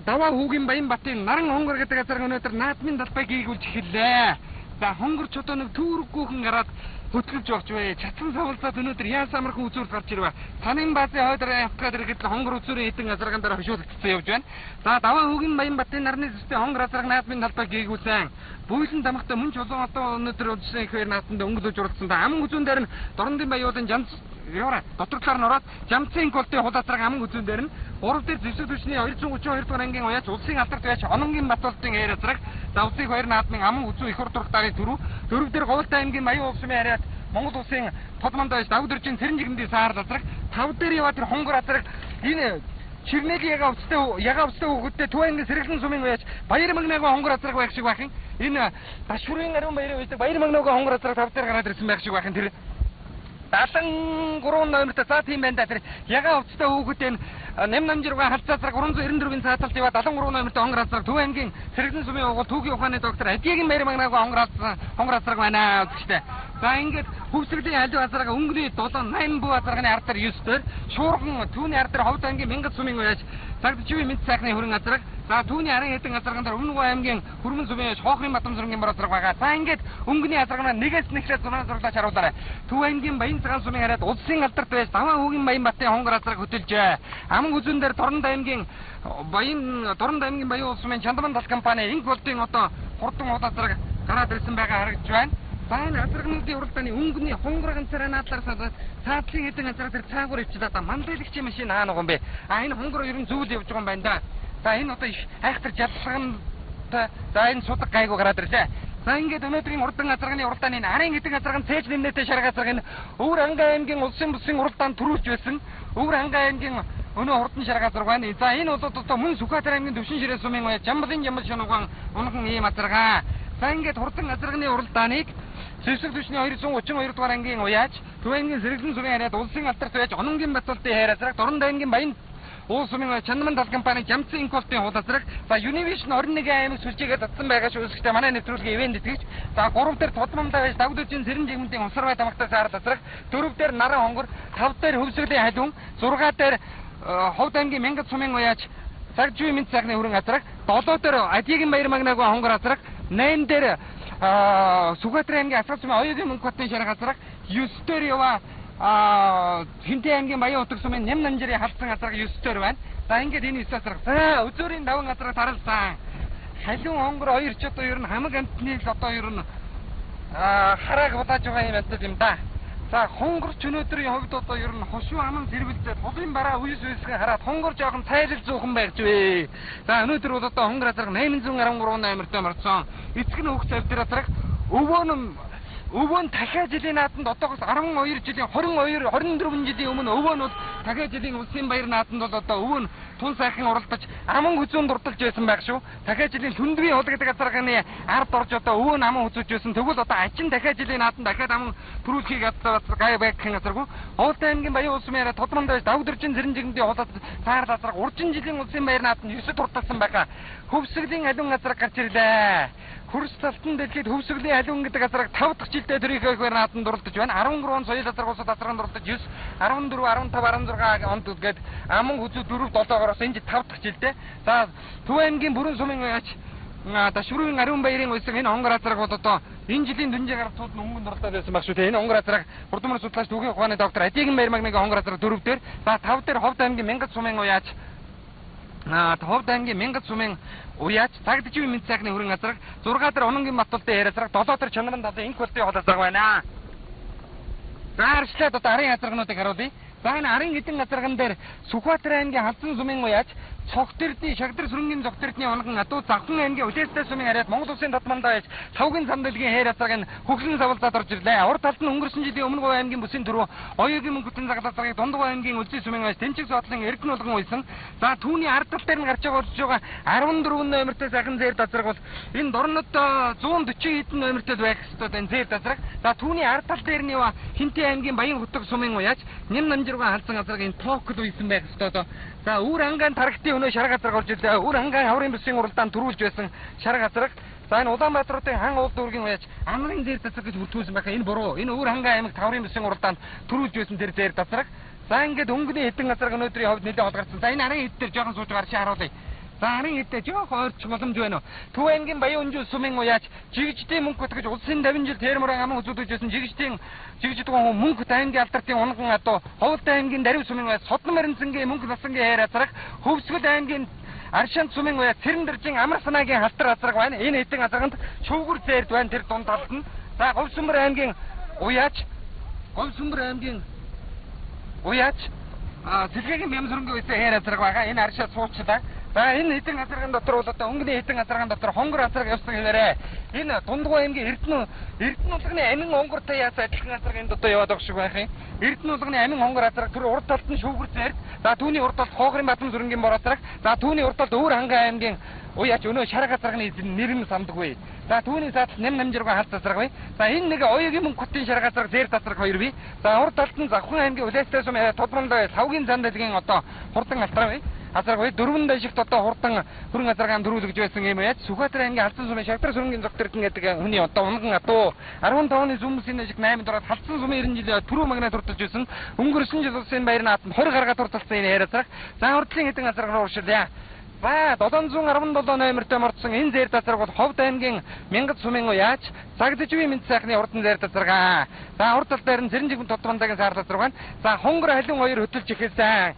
даваа хүүгийн Баян батын наран хонгор гэдэг азраг өнөөдөр наадмын талбайг хийгүүлж эхэллээ. За хонгорч одоо нэг түүрэггүйхэн гараад хөтгөлж явж бай. Чатсан савлзаад өнөөдөр яас амархан үзүүрт гарч ирвэ. Санын баазын хойд явах гээд хонгор үзүүрийн хэдэн азраган дээр хошуулагдсан явж байна. За даваа хүүгийн Баян батын нарны зэстэй хонгор азраг наадмын талбайг хийгүүлсэн. Буйлан дамхтай мөн чулуун одоо өнөөдөр үлдсэн их хоёр наадманд өнгөлөж уралдсан. Аман үзүүн дээр нь Дорнодын баяуулан жанц яваа дотор талаар нь ороод Жамцын голтын хул азраг аман үзүүн дээр нь 3 дээр зэвсэг түвшний 232 дугаар ангийн уяач улсын алдарт уяач Ононгийн Батулдын ээр азраг за улсын хоёр наадмын аман үзүү их хурд уралдааны төрөв 4 дээр Говьлтай аймгийн Баян улсын хариат Монгол улсын тод мандаа байж Давдэржийн Цэрэн жигэндийн саарл азраг 5 дээр яваа тэр хонгор азраг энэ Чирнэлийн яга өвчтэй хүүхэдтэй Төв аймгийн Сэргэлэн сумын уяач Баяр магнаагийн хонгор азраг байх шиг байх юм. Энэ Дашврын ариун баярын үйдэг Баяр магнаагийн хонгор азраг 5 дээр гараад ирсэн байх шиг байх юм. Тэр 73 номертой за тийм байна да. Тэр ягаан өвчтэй хүүхэд энэ Ням намжиргаа халцаа зэрэг 394-ийн цааталт яваа 73 номертой хонгор азраг Төв аймгийн Сэргэлэн сумын угуул түүхийн ухааны доктор Адигийн Баяр магнаагийн хонгор азраг байна үзэгчтэй. За ингээд хөвсгөлийн алив азраг өнгөний 7 8 бүү азрагны ард дээр 9 дээр шуурган түүний ард дээр Ховд аймгийн Мянгат сумын уяач Цагдчивын мэд сайхны хүрэн азраг за түүний арын хэдэн азраган дээр Өмнөгөө аймгийн Хүрмэн сумын уяач Хоохрын Батамсрынгийн бор азраг байгаа. За ингээд өнгөний азраг маань нэгээс нэхлээ зураг зурлаач харуулаарай. Төв аймгийн Баян цагаан сумын хараад улсын алдарт байж даваа хүүгийн Баян батын хонгор азраг хөтөлжээ. Аман үзүүн дээр Дорнод аймгийн Баян Дорнод аймгийн Баян улс сумын Чандаман тал компани инг болдын одоо хурдан уул азраг гараад ирсэн байгаа харагдж байна. За энэ азрагнуудын уралдааны өнгөний хонгор ганцаараа наадлаар цаатлын хэдэн азраг тэр цаагуур ивчээд одоо мандалагчийн машин аа нэг юм бэ. А энэ хонгор ер нь зүйл явж байгаа юм байна да. За энэ одоо их айхтар жаллагантай за энэ судаг гайгүй гараад ирлээ. За ингээд өнөөдрийн урдан азрагны уралдааны арын хэдэн азраг нь цээж нэмнэтэй шарга азраг энэ Өвөр Ангай аймгийн улсын бүсийн уралдаанд төрүүлж байсан. Өвөр Ангай аймгийн өнөө хурдан шарга азраг байна. За энэ бол одоо мөн Сүхбаатар аймгийн Төвшин ширээ сумын уяа Жамблын Жамбал шунугаан унхан ийм азрага. За ингээд хурдан азарганы уралдааныг Зэвсэг түвшний 232 дугаар ангийн уяач Төв аймгийн Сэргэлэн сумын харьяат улсын алдарт уяач Ононгийн Батулдын хайр азраг Дорнод аймгийн Баян Уус сумын Чанман тал компани Жамцын Инколтын хул азраг. За Univision 21 аймаг сүлжээгээ татсан байгаа шүү. Үсгтээ манай нэвтрүүлгийн ивээн тэтгэгч. За 3 дээр Тудмамдаа байж Дагд үжин Сэрэн жигмэндийн Усарбай тамагтай саарл азраг. 4 дээр Наран хонгор, 5 дээр Хөвсгөлийн халиун, 6 дээр Ховд аймгийн Мянгат сумын уяач Цагжүй мэд сайхны хүрэн азраг, 7 дээр Адигийн баяр магнаагүй хонгор азраг, 8 дээр Сүхбаатар аймгийн Асгал сумын Оюугийн Мөнхбатын шарга азраг, 9 дээр яваа Хинтээ аймгийн Баян утаг сумын Ням намжирын халдсан азраг 9 дээр байна. За ингээд энэ 9 азраг. За өзөөрийн даван азраг тарлсан. Халиун хонгор хоёр ч одоо ер нь хамаг амтны л одоо ер нь харааг будааж байгаа юм амтд юм да. За хонгорч өнөөдрийн хувьд одоо ер нь хошуу аман сэрвэлзээд хулын бараа үес үесгээ хараад хонгор жоохон цайлал зүүхэн байж вэ. За өнөөдөр бол одоо хонгор азраг 813 номертой морцсон. Эцэг нь хөх завдэр азраг өвөө нь дахиад жилийн нааданд одоогоос 12 жилийн 22 24 жилийн өмнө өвөө нь бол дахиад жилийн улсын баяр нааданд бол одоо өвөө нь тун сайхан уралдаж аман хүзүүнд дурдалж байсан байх шүү. Дахиад жилийн Лүндвийн хул гэдэг азарганы ард орж одоо өвөө нь аман хүзүүж байсан. Тэгвэл одоо ачин дахиад жилийн нааданд дахиад аман төрүүлхийг гай байхын азаргүй. Уултай аймгийн Баян улсын яриа Тодмонд байж Давдэржин Зэрэн жигмдийн хулаад цаарл азарга уржин жилийн улсын баяр нааданд 9 дурдалсан байгаа. Хөвсгөлийн алиун азарга гарч ирлээ. Хөрс талтан дэлхийд хөвсгөлийн алиун гэдэг азарга 5 дахь жилдээ төрийнхөө их баяр нааданд дурдж байна. 13 он соёл азарга улсад азарганд дурдж 9, 14, 15, 16 онд гээд аман хүзүү 4 7-оос энэ жил 5 дахь жилдээ. За Төв аймгийн Бүрэн сумын уяач Дашврын Ариун баярын уйсан энэ онгор азарга бол одоо энэ жилийн дүнжээ гарцууд нь өнгөн дурдаад байсан баг шүү дээ. Энэ онгор азарга хурдмар судлаач түүхийн ухааны доктор Адигийн баяр магнагийн онгор азарга 4 дээр. За 5 дээр Ховд аймгийн Мянгат сумын уяач Ховд аймгийн Мянгат сумын уяач Цагдчийн мэд сайхны хүрэн азарга 6 дээр Ононгийн Батулдын хайр азарга 7 дээр Чанаран талын инх болтын хол азарга байна. За арчлаад одоо арын азаргануудыг харуулъя. За энэ арын хэдэн азарган дээр Сүхбаатар аймгийн Халзан сумын уяач Цогт эрдний Шагдар сүрэнгийн Цогт эрдний унган адуу Завхан аймгийн Улээстэй сумын харьяат Монгол улсын Тодмондоо байж Савгийн самдэлгийн хайр азарга нь хөхлөн савлзаад орж ирлээ. Урд талд нь өнгөрсөн жилийн өмнө говь аймгийн бүсийн түрүү Оюугийн мөнхөтөн загал азаргыг Дундгов аймгийн Үлзий сумын уяач Тэнцэг суадлан Эрдэнэ улган уйсан. За түүний ард тал дээр нь гарч байгаа болж байгаа 14 номертой сайхан зээрд азарга бол энэ Дорнод 140 хэдэн номертой байх ёстой энэ зээрд азарга. За түүний ард тал дээр нь ява Хинтээ аймгийн Баян хотог сумын уяач Ням намжиргаан халдсан азарга энэ Токл уйсан байх ёстой. За Үр ангаан тарагтын өнөө шарга азарга орж ирлээ. Үр ангаан хаврын бүсийн уралдаанд төрүүлж байсан шарга азарга. За энэ Улаанбаатарын хан уул дүүргийн уяач Амрын зээр азарга гэж бүртгүүлсэн байх. Энэ буруу. Энэ Үр ангаан аймаг таврын бүсийн уралдаанд төрүүлж байсан тэр зээр азарга. За ингээд өнгөний хэдэн азарга өнөөдрийн хувьд нэлээд холгарсан. За энэ арын хэд дээр жоохон сууж гарч харуулъя. За арын хэдтэй жоох ойрчих боломж байна уу? Төв аймгийн Баян өнжил сумын уяач жигждийн мөнх гэж улсын 50 жил тэрмөрөн аман үзүүлж байсан жигждийн жигждгэн хүн мөнх аймгийн алдартын унган адуу Ховд аймгийн Дарив сумын уяач Содон Маринцангийн мөнх насангийн хайр азрах Хөвсгөл аймгийн Аршаан сумын уяач Цэрэн дэржин Амар санаагийн халтар азраг байна. Энэ хэдэн азраганд шүүгүр зээрд байна тэр дунд талд нь. За Говьсүмбэр аймгийн уяач Говьсүмбэр аймгийн уяач Сэлгээгийн Бямсрэнгийн үсээ хайр азраг байгаа. Энэ аршаа суучлаа. За энэ хэдэн азарган дотор бол одоо өнгөний хэдэн азарган дотор хонгор азарга явсан хэвээрээ. Энэ Дундгов аймгийн Эрдэнэ улганы амин онгортой яасан адилхан азарга энд одоо яваад байгаа шиг байх юм. Эрдэнэ улганы амин онгор азарга тэр урд талд нь шүүгүр зээрд. За түүний урд талд Хоогрын Баатан сүрэнгийн бор азарга. За түүний урд талд Өвөр хангай аймгийн уяач өнөө шарга азарганы нэр нь самдаггүй. За түүний саатал Ням намжиргаа халт азарга бай. За энэ нэг Оюугийн мөнх хотын шарга азарга зээрд азарга хоёр бий. За урд талд нь Завхан аймгийн Улээстэй сум Тодмондоо Савгийн зан дэлгийн одоо хурдан алтраа бай. Азарга бай. Дөрвөн дайшигт одоо хурдан хүрэн азаргаан төрүүлж байсан юм яаж Сүхбаатар аймгийн Халдсан сумын Шагдар сүрэнгийн зогт эрдэнэ гэдэг хүний одоо унган адуу 15 оны сүмсийн дайшиг 8 дураад Халдсан сумын 90 жил түрүү магнаа турталж байсан. Өнгөрсөн жил улсын баяр нааданд 20 гаргаа турталсан энэ хайр азарга. За урдлын хэдэн азарга руу уршилъя. За 717 номертой мордсон энэ зээрд азарга бол Ховд аймгийн Мянгат сумын уяач Цагдчвийн мэд сайхны урдан зээрд азарга. За урд тал дээр нь Цэрэн жигмэн Тодмондагийн саарл азарга байна. За хонгор халиун хоёр хөтөлж эхэлсэн.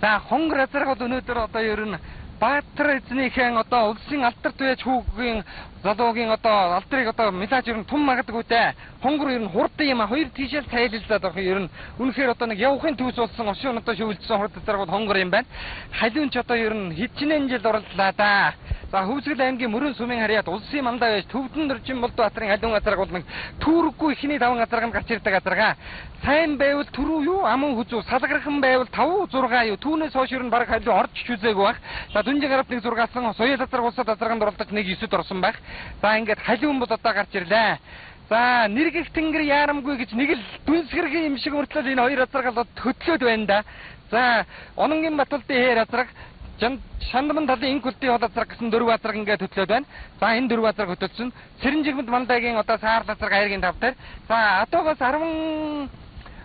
За хонгор азарга бол өнөөдөр одоо ер нь Баатар эзнийхэн одоо улсын алдарт байж хүүгийн залуугийн одоо алдрыг одоо мэлаж ер нь тум магадгүй дээ. Хонгор ер нь хурдан юм а хоёр тийшэл цайлалзаад байгаа ер нь үнэхээр одоо нэг явахын төс болсон ошин одоо шөвлөсөн хурд азарга бол хонгор юм байна. Халиун ч одоо ер нь хичнээн жил оролдлаа да. За Хөвсгөл аймгийн Мөрөн сумын харьяат улсын мандаа байж Төвдөн дөржин Болдубаатарын халиун азарга бол нэг түүрэггүй ихний даван азарганд гарч ирдэг азарга. Сайн байвал түрүү юу аман хүзүү салгархан байвал 5 6 юу түүнээс хойш ер нь баг халиун орж ч үзээгүй баг. За Дүнжин гаравт 1 6-сан Суял азраг улсад азарганд оролдож 1 9-д орсон байх. За ингээд халиун бол одоо гарч ирлээ. За нэргэх тэнгэр яарамгүй гэж нэг л дүнсгэргийн юм шиг мөртлөө энэ хоёр азаргал хөтлөөд байна да. За Ононгийн Батулдын хээр азраг, Шандман талын инк үлдийн хол азраг гэсэн дөрвөн азраг ингээд хөтлөөд байна. За энэ дөрвөн азраг хөтөлсөн. Цэрэнжигмэд Мандайгийн одоо саарл азраг айргийн тав дээр. За одоогоос 10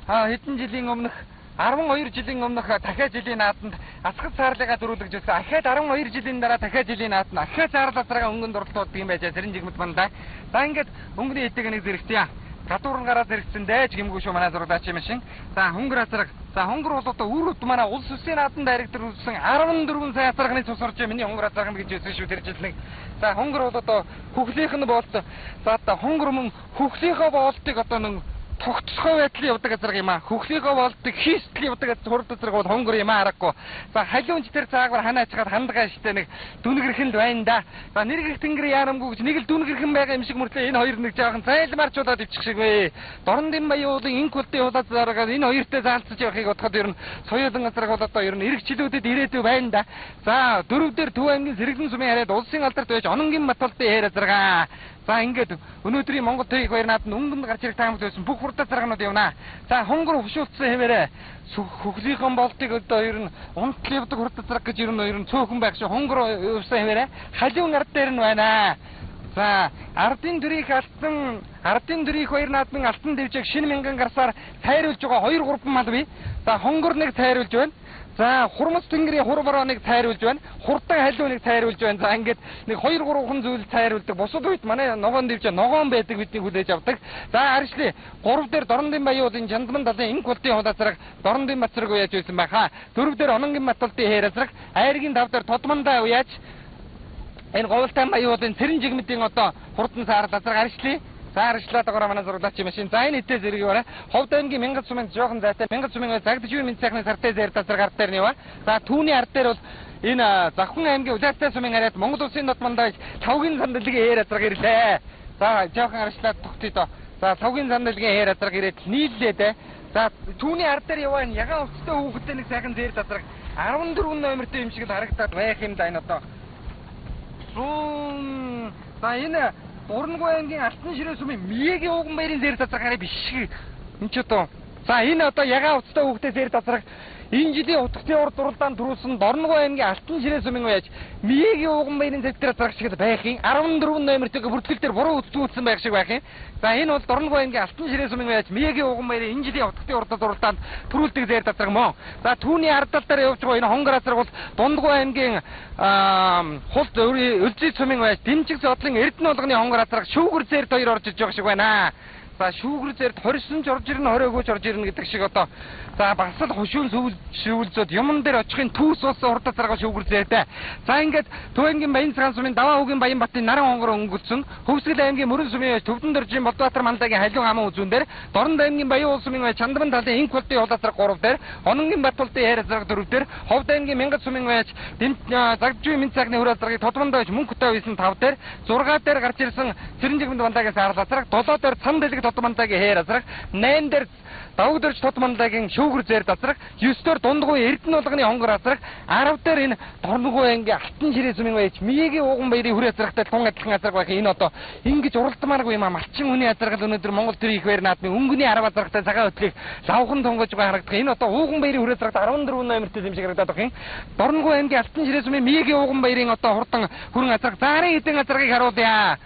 хэдэн жилийн өмнөх 12 жилийн өмнөх дахиад жилийн нааданд асгад саарлыгаа зөрүүлгэж байсан. Ахаад 12 жилийн дараа дахиад жилийн нааданд ахаад саарл азрагаа өнгөнд оролцуулдаг юм байжээ. Цэрэнжигмэд Мандай. За ингээд өнгөний эдэг нэг зэрэгтээ. Гадуур нь гараад зэрэгцэн дайж гэмгүй шүү манай зурлаач юм шин. За хөнгөр азраг. За хөнгөр бол одоо үр өд манай улс үсийн нааданд дайрагдруулсан 14 сая азрагны цус орж миний хөнгөр азраг гэж хэлсэн шүү тэр жил нэг. За хөнгөр бол одоо хөхлийнх нь боолт. За одоо хөнгөр мөн хөхлийнхөө боолтыг одоо нэг тогтцохой байдлын явдаг азраг юм аа. Хөхлийнхөө болдог хийстэл явдаг хурд азраг бол хонгор юм аа аргагүй. За халиунч тэр цаагвар ханаа чахад хандгаа штэ нэг дүнгэрхэн л байна да. За нэргэх тэнгэр яарамгүй гэж нэг л дүнгэрхэн байгаа юм шиг мөртлөө энэ хоёр нэг жаахан зайлмарчуулаад ивчих шиг вэ. Дорндын баяуулын инк үлдийн хулаа заргаад энэ хоёртой заалцаж явахыг бодоход ер нь соёлон азраг бол одоо ер нь эрг жилүүдэд ирээдүй байна да. За дөрөв дээр Төв аймгийн Сэргэлэн сумын хараад улсын алдарт байж Ононгийн Батулдын хээр азрагаа. За ингээд өнөөдрийн Монгол тийг баяр нааданд өнгөнд гарч ирэх таамаг байсан бүх хурдаа зарганууд явна. За хонгор хөвшүүлсэн хэмээрээ хөхлийнхэн болтыг одоо ер нь унтл явдаг хурдаа зараг гэж ер нь цөөхөн байх шиг хонгор өвсөн хэмээрээ халиун ард дээр нь байна. За ардын төрийг алтан ардын төрийг баяр наадмын алтан дэвжээг шинэ мянган гарсаар цайруулж байгаа 2 3 мал бий. За хонгор нэг цайруулж байна. За хурмас тэнгэрийн хур бороо нэг цайруулж байна. Хурдан халиу нэг цайруулж байна. За ингээд нэг 2 3 хан зүйл цайруулдаг. Бусад үед манай ногоон дэвжээ ногоон байдаг бидний хүлээж авдаг. За аршлий 3 дээр Дорндын баяуулын Чандман талын инк болтын хул азраг Дорндын Батцраг уяаж байсан байхаа. 4 дээр Ононгийн Батулдын хээр азраг, айргийн 5 дээр Тодмондаа уяаж энэ говьлтай баяуулын Цэрэн жигмэдийн одоо хурдан саарл азраг аршлий. За арчлаад байгаа манай зурлаач машин. За энэ хитээ зэрэг яваа. Ховд аймгийн Мянган сумын жоохон зайтай Мянган сумын загдж буй мэд сайхны сартай зэр тазар гар дээр нэва. За түүний ард дээр бол энэ Завхан аймгийн Улаастай сумын ариад Монгол улсын нот мандаа лавгийн сандалгийн ээр азраг ирлээ. За жоохон арчлаад тогтъё доо. За лавгийн сандалгийн ээр азраг ирээд нийллээ дээ. За түүний ард дээр яваа энэ ягаан хувцастай хүүхэдтэй нэг сайхан зэр тазраг 14 номертой юм шиг л харагдаад байх юм да энэ одоо. 100 за энэ Дурнгүй аймгийн Алтан ширээ сумын Миегийн ууган баярын зэр тазраг хараа биш шиг. Энд ч одоо за энэ одоо ягаан хувцастай хүүхдээ зэр тазраг энэ жилийн утгын урд уралдаанд төрүүлсэн Дорногов аймгийн Алтан ширээ сумын уяаж Миегийн ууган баярын зэр тазраг шиг байх юм. 14 номертэйг бүртгэл дээр буруу үзүүлсэн байх шиг байх юм. За энэ бол Дорногов аймгийн Алтан ширээ сумын уяаж Миегийн ууган баярын энэ жилийн утгын урд уралдаанд төрүүлдэг зэр тазраг мөн. За түүний ард тал дээр явж байгаа энэ хонгор азраг бол Дундгой аймгийн хулт Өлзий сумын уяаж Дэмжиг зодлын Эрдэнэ болгоны хонгор азраг шүүгэр зэрд хоёр орж иж байгаа шиг байна. За шүүгэр зэрд 20 ч орж ирнэ 20 ч орж ирнэ гэдэг шиг одоо за бас л хошуун шүүлзөд юмн дээр очихын түүс болсон хурдаа заргаа шүүгэр зэрдэ. За ингээд Төв аймгийн Баян цагаан сумын Даваа хүүгийн Баянбатын наран хонгор өнгөлсөн Хөвсгөл аймгийн Мөрөн сумын Төвдөн дөржийн Болдбаатар Мандагийн халиун аман үзүүн дээр Дорнод аймгийн Баян уул сумын Чандман талын инк болтын хул азраг 3 дээр Ононгийн Батулдын хээр азраг 4 дээр Ховд аймгийн Мянгат сумын байж Загжгүй мэд цагны хөр азрагийг Тодмондоо мөнх хөтөө байсан 5 дээр 6 дээр гарч ирсэн Цэрэнжигмэнд Мандагийн саарл азраг 7 дээр Цан дэлэг Тодмондагийн хээр азраг 8 дээр Давагдөрж Тодмондагийн шүүгэр зэр азраг 9 дээр Дундгуй Эрдэнэ болгоны хонгор азраг 10 дээр энэ Дорногов аймгийн Алтан ширээ сумын байж Миегийн ууган баярын хүрээ азрагтай тун адилхан азраг байх. Энэ одоо ингэж уралдмааргүй юм а малчин хүний азраг л өнөөдөр Монгол төрийн их баяр наадмын өнгөний 10 азрагтай цагаан хөтлийг лавхан тунгаж байгаа харагдах. Энэ одоо ууган баярын хүрээ азрагт 14 номертэй юм шиг харагдаад байх юм. Дорногов аймгийн Алтан ширээ сумын Миегийн ууган баярын одоо хурдан хүрэн азраг заарын хэдэн азрагийг харуулъя.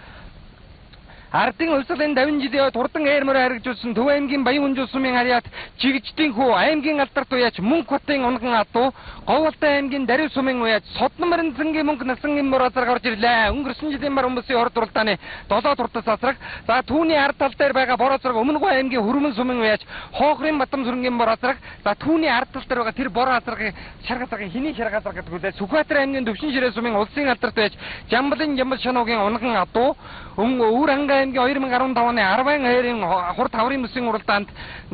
Ардын хувьсгалын 50 жилийн хурдан ээр морь харагдуулсан Төв аймгийн Баян хүнжил сумын харьяат Жигждийн хүү аймгийн алдарт уяач Мөнх хотын унган адуу Говьалтай аймгийн Дарив сумын уяач Содноморин зэнгийн мөнгө насан мор азраг орж ирлээ. Өнгөрсөн жилийн мар хүмүүсийн урд уралдааны 7 туртас азраг. За түүний ард тал дээр байгаа бор азраг Өмнөгөө аймгийн Хөрмөн сумын уяач Хоохрын Батам сүрэнгийн бор азраг. За түүний ард тал дээр байгаа тэр бор азрагийг шарг азрагийн хиний шарг азраг гэдэг үлээ. Сүхбаатар аймгийн Төвшин ширээ сумын улсын алдарт уяач Жамблын Жамбал шануугийн унган адуу Өвөр хангай аймгийн 2015 оны 10 хоёрын хурд хаврын бүсийн уралдаанд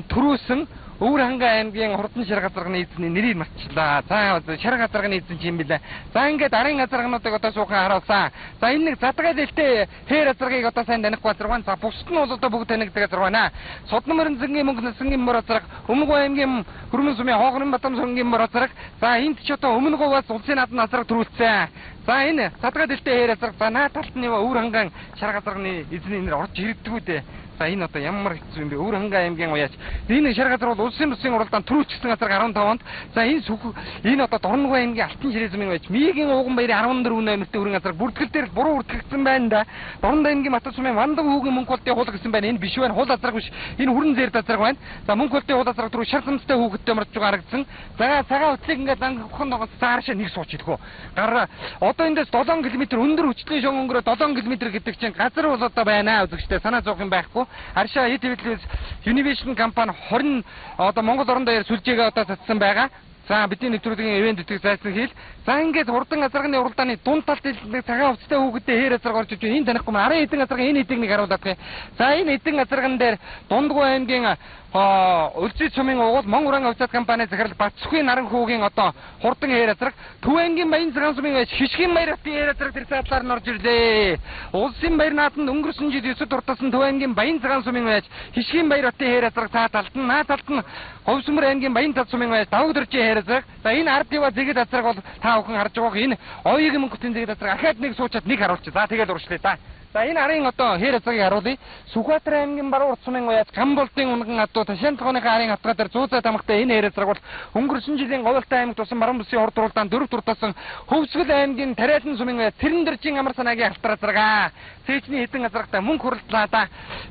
төрүүлсэн Өвөр хангай аймгийн хурдан шар газарганы эзний нэрийг мартчихлаа. За шар газарганы эзэн чи юм бэлээ. За ингээд арын газаргануудыг одоо суухан харуулсан. За энэ нэг задгай дэлтэй хээр азаргыг одоо сайн танихгүй газар байна. За бусд нь бол одоо бүгд танигддаг газар байна. Содон мөрөнзөнгийн мөнгө насангийн мөр азарга, Өмнөгов аймгийн Хөрмөн сумын Хоогрон Батам сүрэнгийн мөр азарга. За энд ч одоо Өмнөговоос улсын наадам азарга төрүүлсэн. За энэ задгай дэлтэй хээр азарга. За наа талд нь өвөр ханган шар газарганы эзний нэр орж ирдэггүй дээ. За энэ одоо ямар хэцүү юм бэ? Өвөр хангай аймгийн уяач. Энэ шар газар бол улсын бүсийн уралдаанд төрүүлчихсэн газар 15 онд. За энэ сүх энэ одоо Дорногов аймгийн Алтан ширээ сумын уяач. Мигийн ууган баярын 14 номертэй өрн газар бүртгэл дээр буруу бүртгэгдсэн байна да. Дорнод аймгийн Батар сумын Вандан хүүгийн мөнгө болтын хул гэсэн байна. Энэ биш байна. Хул азраг биш. Энэ хүрэн зээрд азраг байна. За мөнгө болтын хул азраг түрүү шар замстай хүүхэдтэй морж байгаа харагдсан. За цагаан хөтлийг ингээд лангахын догоос цааршаа нэг сууч идэх үү. Гараа одоо эндээс 7 км өндөр хүчлийн шон өнгөрөө 7 км гэдэг чинь газар бол одоо байна үзэгчтэй санаа зовх юм байхгүй. Аршаа ETV-с Univision компани 20 одоо Монгол орон даяар сүлжээгээ одоо татсан байгаа. За бидний нэвтрүүлгийн ивент итгэх зайсан хэл. За ингээд хурдан азарганы уралдааны дунд талд нэг цагаан хувцастай хүүхэдтэй хээр азарга орж иж энэ танихгүй маа. Арын эдэн азарган энэ эдийг нэг харуулдаг юм. За энэ эдэн азарган дээр Дундгуй аймгийн Өлзий сумын угуул Мон уран хувцас компани захирал Батцхийн наран хүүгийн одоо хурдан хээр азарга Төв аймгийн Баян цагаан сумын байж Хишгийн баяр хотын хээр азарга тэр цаатлаар нь орж ирлээ. Улсын баяр нааданд өнгөрсөн жил 9 дуртасан Төв аймгийн Баян цагаан сумын байж Хишгийн баяр хотын хээр азарга цаа талд нь наа талд нь Говьсмөр аймгийн Баян цад сумын байж Давгдөржийн хээр азарга. За энэ ард ива зэгэд азарга бол та бүхэн харж байгаа энэ оюугийн мөнгөтийн зэгэд азарга ахаад нэг суучаад нэг харуулчих. За тэгээд уршлаа да. За энэ арын одоо хээр азаргыг харуулъя. Сүхбаатар аймгийн баруун урд сумын уяач Гамболдын унган адуу Ташаантгооныхаа арын хатгаа дээр зүүзээ тамгатай энэ хээр азарга бол өнгөрсөн жилийн Говьалтай аймагт тусан баруун бүсийн урд уралдаанд дөрөв дуртасан Хөвсгөл аймгийн Тариалан сумын уяач Цэрэндэржийн амар санаагийн алтар азарга. Цээжний хэдэн азаргатай мөнгө хуралдлаа да.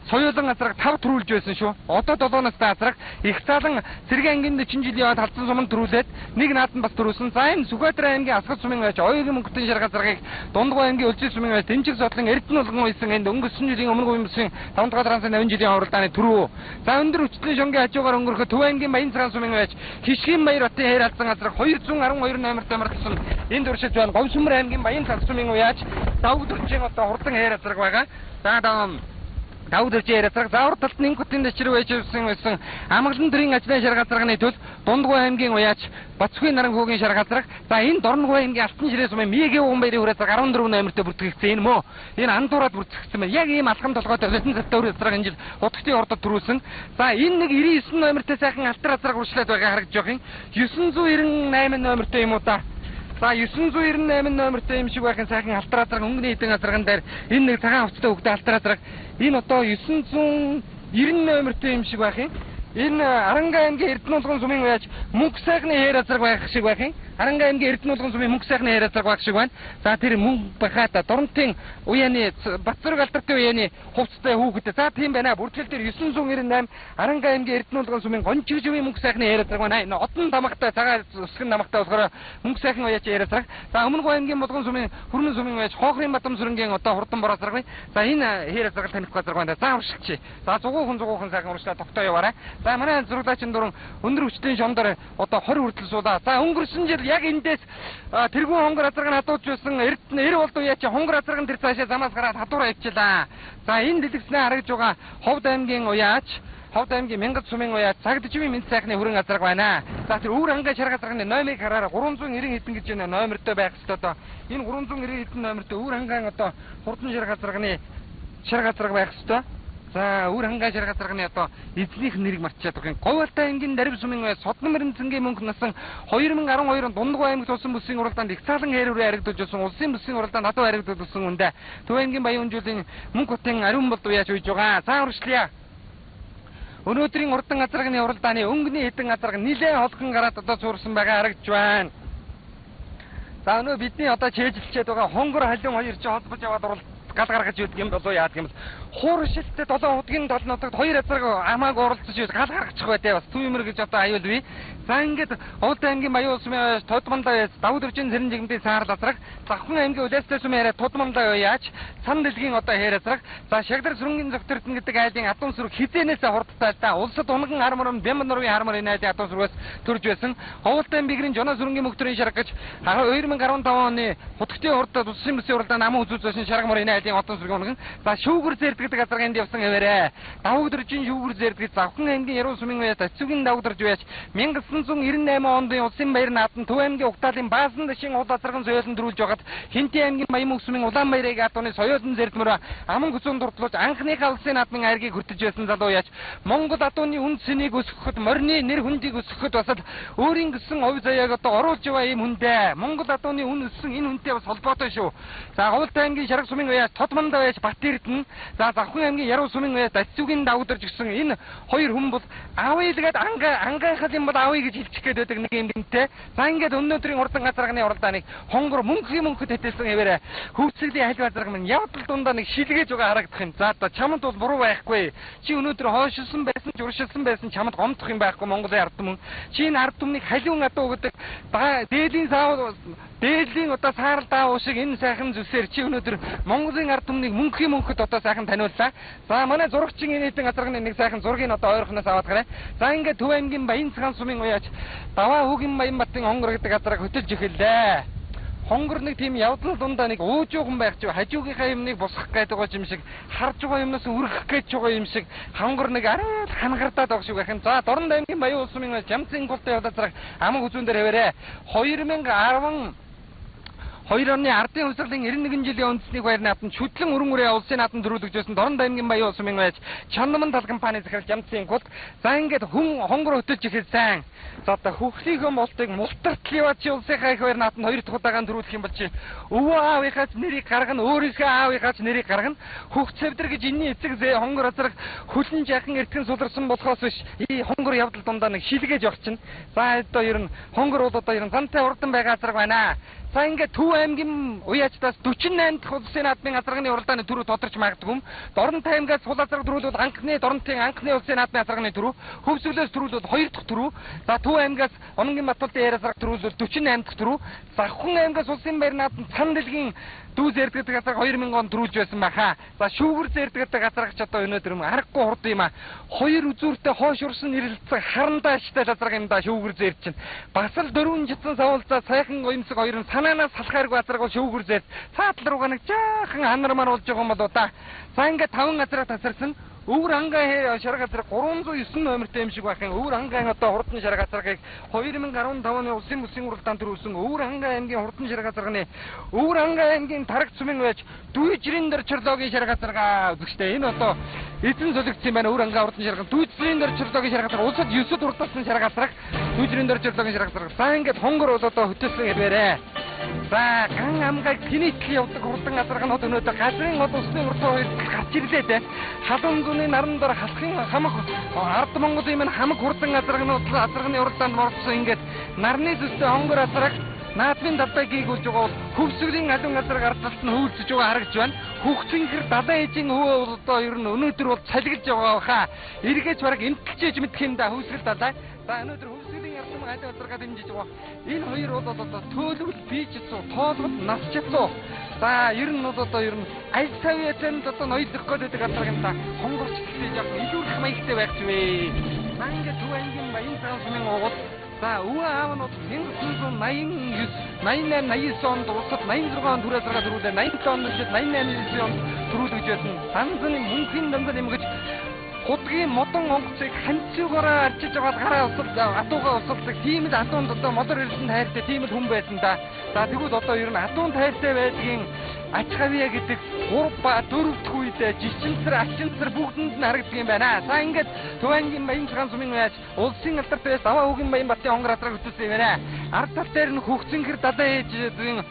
Соёолон азарга 5 төрүүлж байсан шүү. Одоо 7 настай азарга их цаалан Цэргийн ангийн 40 жилийн яваад халдсан суманд төрүүлээд нэг наад нь бас төрүүлсэн. За энэ Сүхбаатар аймгийн Асгал сумын уяач Оюугийн мөнгөтийн шар газаргыг Дундгуй аймгийн Өлзий сумын уяач Дэмжиг судлан Эрдэнэ булган уйсан энд өнгөрсөн жилийн өмнө бүсийн 5 дугаар трансын 80 жилийн уралдааны төрөв. За өндөр хүчлийн шонгийн хажуугаар өнгөрөхөд Төв аймгийн Баян цагаан сумын уяач Хишгийн баяр хотын хээр алзан газар 212 номертой мордсон энд уршиж байна. Говьсмөр аймгийн Баян цаг сумын уяач Давгдөржийн одоо хурдан хээр азарга байгаа. За Давгдөржийн хээр азарга. За урд талд нь инкутын дэчрүү байж байсан Амгалан төрийн ажлын шар газарганы төл Дундгуй аймгийн уяач Бацгүй наран хүүгийн шар газарга. За энэ Дорногов аймгийн Алтан ширээ сумын Мигийн уган баярын хүрээ азарга 14 номертой бүртгэгдсэн энэ мөө. Энэ андуураад бүртгэгдсэн байна. Яг ийм алхам толгойтой латин завтай үр азарга энэ жил хутагтын ордод төрүүлсэн. За энэ нэг 99 номертой сайхан алтар азарга уршлаад байгаа харагдаж байгаа юм. 998 номертой юм уу та? За 998 номертой юм шиг байхын сайхан алтар азарга өнгөний хэдэн азарган дээр энэ нэг цагаан хувцастай хүүхдээ алтар азарга энэ одоо 990 номертой юм шиг байх юм. Энэ Аранга аймгийн Эрдэнэ улган сумын уяач мөнгө сайхны хээр азарга байх шиг байх юм. Аранга аймгийн Эрдэнэ улган сумын мөнгө сайхны хээр азарга байх шиг байна. За тэр мөнгө байхаа Дорнотын уяаны Батцөрөг алтартын уяаны хувцастай хүүхэд. За тийм байна. Бүртгэл дээр 998 Аранга аймгийн Эрдэнэ улган сумын Гончигживийн мөнгө сайхны хээр азарга байна. Энэ одон тамгатай цагаан үсгэн намгатай болохоор мөнгө сайхан уяач хээр азарга. За Өмнөгов аймгийн Булган сумын Хүрмэн сумын уяач Хоохрын Батам сүрэнгийн одоо хурдан бор азарга байна. За энэ хээр азарга танихгүй азарга байна. За уршилчи. За зугуухан сайхан уршлаа тогтоо яваарай. За манай зурагдачин дуран өндөр хүчлийн шондор одоо 20 хүртэл суулаа. За өнгөрсөн жил яг эндээс тэргүүн хонгор азарга нь хадууж байсан Эрдэнэ эр болд уяач хонгор азарга нь тэр цаашаа замаас гараад хадуураа ивчлээ. За энэ дэлгэцнээ харагдж байгаа Ховд аймгийн уяач Ховд аймгийн Мянгат сумын уяач Цагдчивийн мэд сайхны хүрэн азарга байна. За тэр өвөр хангай шар газарганы номерыг хараараа 390 хэдэн гэж энэ номертой байх ёстой одоо. Энэ 390 хэдэн номертой өвөр хангаан одоо хурдан шар газарганы шар газарга байх ёстой. За өвөр хангай шар газарганы одоо эзнийх нэрийг мартчихад байгаа юм. Говьалтай аймгийн Дарив сумын уяач Содон мөрөнцөнгийн мөнгө насан 2012 онд Дундгуй аймагт улсын бүсийн уралдаанд их цаалан хээр үрээ харагдаж байсан улсын бүсийн уралдаанд хадуу харагдаж байсан үндэ Төв аймгийн Баян үнжүүлийн мөнгө хотын ариун болд уяач уйж байгаа. За уршлая. Өнөөдрийн урдан азарганы уралдааны өнгөний хэдэн азарга нилээн холхон гараад одоо суурсан байгаа харагдж байна. За өнөө бидний одоо чэйжлчээд байгаа хонгор халиун хоёр чи холбож яваад урал гал гаргаж өгдөг юм болоо яадаг юм бол хууршилттэй 7 удгийн тол нутагт хоёр азарга амааг уралдаж гал гаргачих бай тээ бас түүмэр гэж одоо аюулгүй. За ингээд Овд аймгийн Баян улсын уяач Тудмандаа яаз Давгдөржийн Цэрэн жигмдийн саарл азарга Завхан аймгийн Улаастай сумын яриа Тудмандаа яач Сан дэлгийн одоо хээр азарга за Шагдар сүрэнгийн зөгтөртөн гэдэг айлын адуу сүрэг хизээнээс хурдтай л да улсад унган армар Бямбан нурвын армар энэ айлын адуу сүргээс төрж байсан. Овд аймгийн Жоноо сүрэнгийн мөхтөрийн шарга гэж 2015 оны хутагтын хурдад улсын бүсийн уралдаанд аман үзүүлж байсан шарга мөр энэ айлын одон сүргийн унган за шүүгэр зэрдэг зээрддэг газарганд явсан хэвээрээ. Давагдэржин шүүгэр зээрдэг Завхан аймгийн Яруу сумын уяа Тацүгийн давагдэрж байж 1998 онд улсын баяр наадам Төв аймгийн Угтаалын Баасан дэшин уд азарган соёолон дөрүүлж байгаад Хинти аймгийн Баян сумын Улаанбаярыг адууны соёолон зээрдмөр аман хүсүүн дурдлуулж анхныхаа улсын наадмын айргийг хүртэж байсан залуу яач Монгол адууны үн цэнийг өсгөхөд морины нэр хүндийг өсгөхөд бас л өөрийн гэсэн ов заяаг одоо оруулж яваа ийм хүндээ. Монгол адууны үн өссөн энэ хүнтэй бас холбоотой шүү. За Говьлт аймгийн Шарга сумын уяа Тод мандаа байж Бат Эрдэнэ. За Завхан аймгийн Яруу сумын уяа Дацүгийн давагдэрж гисэн энэ хоёр хүн бол аавыг л гээд ангайхал юм бол аавыг гэж хэлчих гээд байдаг нэг юм дэнтэй. За ингээд өнөөдрийн хурдан газарганы уралдааныг хонгор мөнхийн мөнхөд хэтэлсэн хэвээрээ хөвцөглийн хальв газарга минь явдал дундаа нэг шилгээж байгаа харагдах юм. За одоо чамд бол буруу байхгүй. Чи өнөөдөр хойшилсан байсан ч уршилсан байсан чамд гомдох юм байхгүй Монголын ард түмэн. Чи энэ ард түмнийг халиун адуу гэдэг дээдийн саав дээдлийн одоо саарал даав шиг энэ сайхан зүйлсээр чи өнөөдөр Монголын ард түмнийг мөнхийн мөнхөд одоо сайхан таниуллаа. За манай зурагчин энэ хэдэн газарганы нэг сайхан зургийг одоо ойрхоноос аваад гараа. За ингээд Төв аймгийн Баян цагаан сумын уяач Даваа хүүгийн Баянбатын хонгор гэдэг газарыг хөтөлж эхэллээ. Хонгор нэг тийм явдал дундаа нэг уужуухан байх чи хажуугийнхаа юмныг босгох гээд байгаа юм шиг харж байгаа юмнаас өргөх гэж байгаа юм шиг хонгор нэг арай л хангардаад байгаа шиг байх юм. За Дорнод аймгийн Баян улс сумын Жамцын гултай явдал зэрэг аман хүзүүн дээр хэвээрээ 2010 2 оны ардын хувьсгалын 91 жилийн үндэсний баяр наадам шүтлэн өрөн үрээ улсын наадам төрүүлэгдэж байсан Дорнод аймгийн Баян улс сумын байж Чанаман тал компани захирал Жамцын гулт. За ингээд хүн хонгор хөтөлж эхэлсэн. За одоо хөхлийнхөө болтыг мултартал яваад чи улсынхаа их баяр наадам хоёр дахь удаагаар төрүүлэх юм бол чи өвөө аавынхаа ч нэрийг гаргана, өөрийнхөө аавынхаа ч нэрийг гаргана. Хөх цэвдэр гэж энэний эцэг зээ хонгор азрах хөлн жаахан эртгэн суларсан болохоос биш и хонгор явдал дундаа нэг шилгээж орчин. За одоо ер нь хонгор бол одоо ер нь зантай урдан байгаа азраг байна. За ингээд Төв аймгийн уяачдаас 48 дахь улсын наадмын азарганы уралдааны түрүү тодорч магадгүй. Дорнод аймгаас сул азарга төрүүлвэл анхны Дорнодын анхны улсын наадмын азарганы түрүү, Хөвсгөлөөс төрүүлвэл 2 дахь түрүү, за Төв аймгаас Ононгийн Батулдын яар азарга төрүүлвэл 48 дахь түрүү, Завхан аймгаас улсын баяр наадам цан дэлгийн дүү зээрддэг газарга 2000 он төрүүлж байсан баха. За шүүгэр зээрддэг газарга ч одоо өнөөдөр юм аргагүй хурд юм а. Хоёр үзүүртэй хоош урсан нэрлэлцэн харандаа аштай газарга юм да шүүгэр зээрд чинь. Бас л дөрвөн житсэн савуулзаа сайхан гоёмсог хоёр нь санаанаас салхааргүй газарга бол шүүгэр зээрд. Цаатал руугаа нэг жаахан ханармаар болж байгаа юм болоо да. За ингээд таван газарга тасарсан. Өвөр хангай шарга газар 309 номертой юм шиг байх юм. Өвөр хангай одоо хурдан шарга газарыг 2015 оны улсын бүсийн уралдаанд төрүүлсэн Өвөр хангай аймгийн хурдан шарга газарны Өвөр хангай аймгийн Тараг сумын байж Дүйжрийн дөрчрлогийн шарга газарга үзэгчтэй. Энэ одоо эзэн зөлөгдсөн юм байна. Өвөр хангай хурдан шарга Дүйжрийн дөрчрлогийн шарга газар улсад 9-д урдсан шарга газарг Дүйжрийн дөрчрлогийн шарга газар. За ингээд хонгор бол одоо хөтөлсөн хэвээрээ. За ган амгай гинэтэл явдаг хурдан газарганууд өнөөдөр газрын од усны урдуу хоёр гарч ирлээ дээ. Халуун зүүнний наран дор халахын хамаг ард Монголын минь хамаг хурдан азарганууд азарганы уралдаанд орсон ингээд нарны зүстэй хонгор азарга наадмын талбай гийгүүлж байгаа бол хөвсгөлийн алуун азарга ардталт нь хөвөлцөж байгаа харагдж байна. Хөвцөнгөр далайн ээжийн өвөө бол одоо ер нь өнөөдөр бол цалгилж байгаа баха. Эргэж бараг эмтэлжээж мэдэх юм да хөвсгөл далай. За өнөөдөр хөвсгөлийн ард аль азарга дэмжиж байгаа. Энэ хоёр бол одоо төөлөвл бийжсэн, тоолгол насчилсан. За ер нь бол одоо ер нь аль савь ятанд одоо ноёлох гээд байдаг газар юм да. Хонгорч гэсэн яг илүүрх маягтай байх ч вэ. За ингээд Төв аймгийн Баян цагаан сумын угуул. За өвөө аав нь 1989 88 89 онд улсад 86 онд түр азарга төрүүлээ 87 онд 88 9 онд төрүүлж байсан. Данзан мөнхийн данзан юм гэж худгийн модон онгоцыг ханцуугаараа арчиж байгаа гараа усал адуугаа усалдаг. Тийм л адуунд одоо модор эрдэнэ хайртай тийм л хүн байсан да. За тэгвэл одоо ер нь адуун хайртай байдгийн ач хавья гэдэг 3 ба 4 дахь үед жичимсэр ачимсэр бүгдэнд нь харагддаг юм байна. За ингээд Төв аймгийн Баян цагаан сумын байж улсын алдартай Даваа хүүгийн Баян батын хонгор азраг хөтөлсөн юм байна. Ард тал дээр нь хөгцөнгөр далайн ээжийн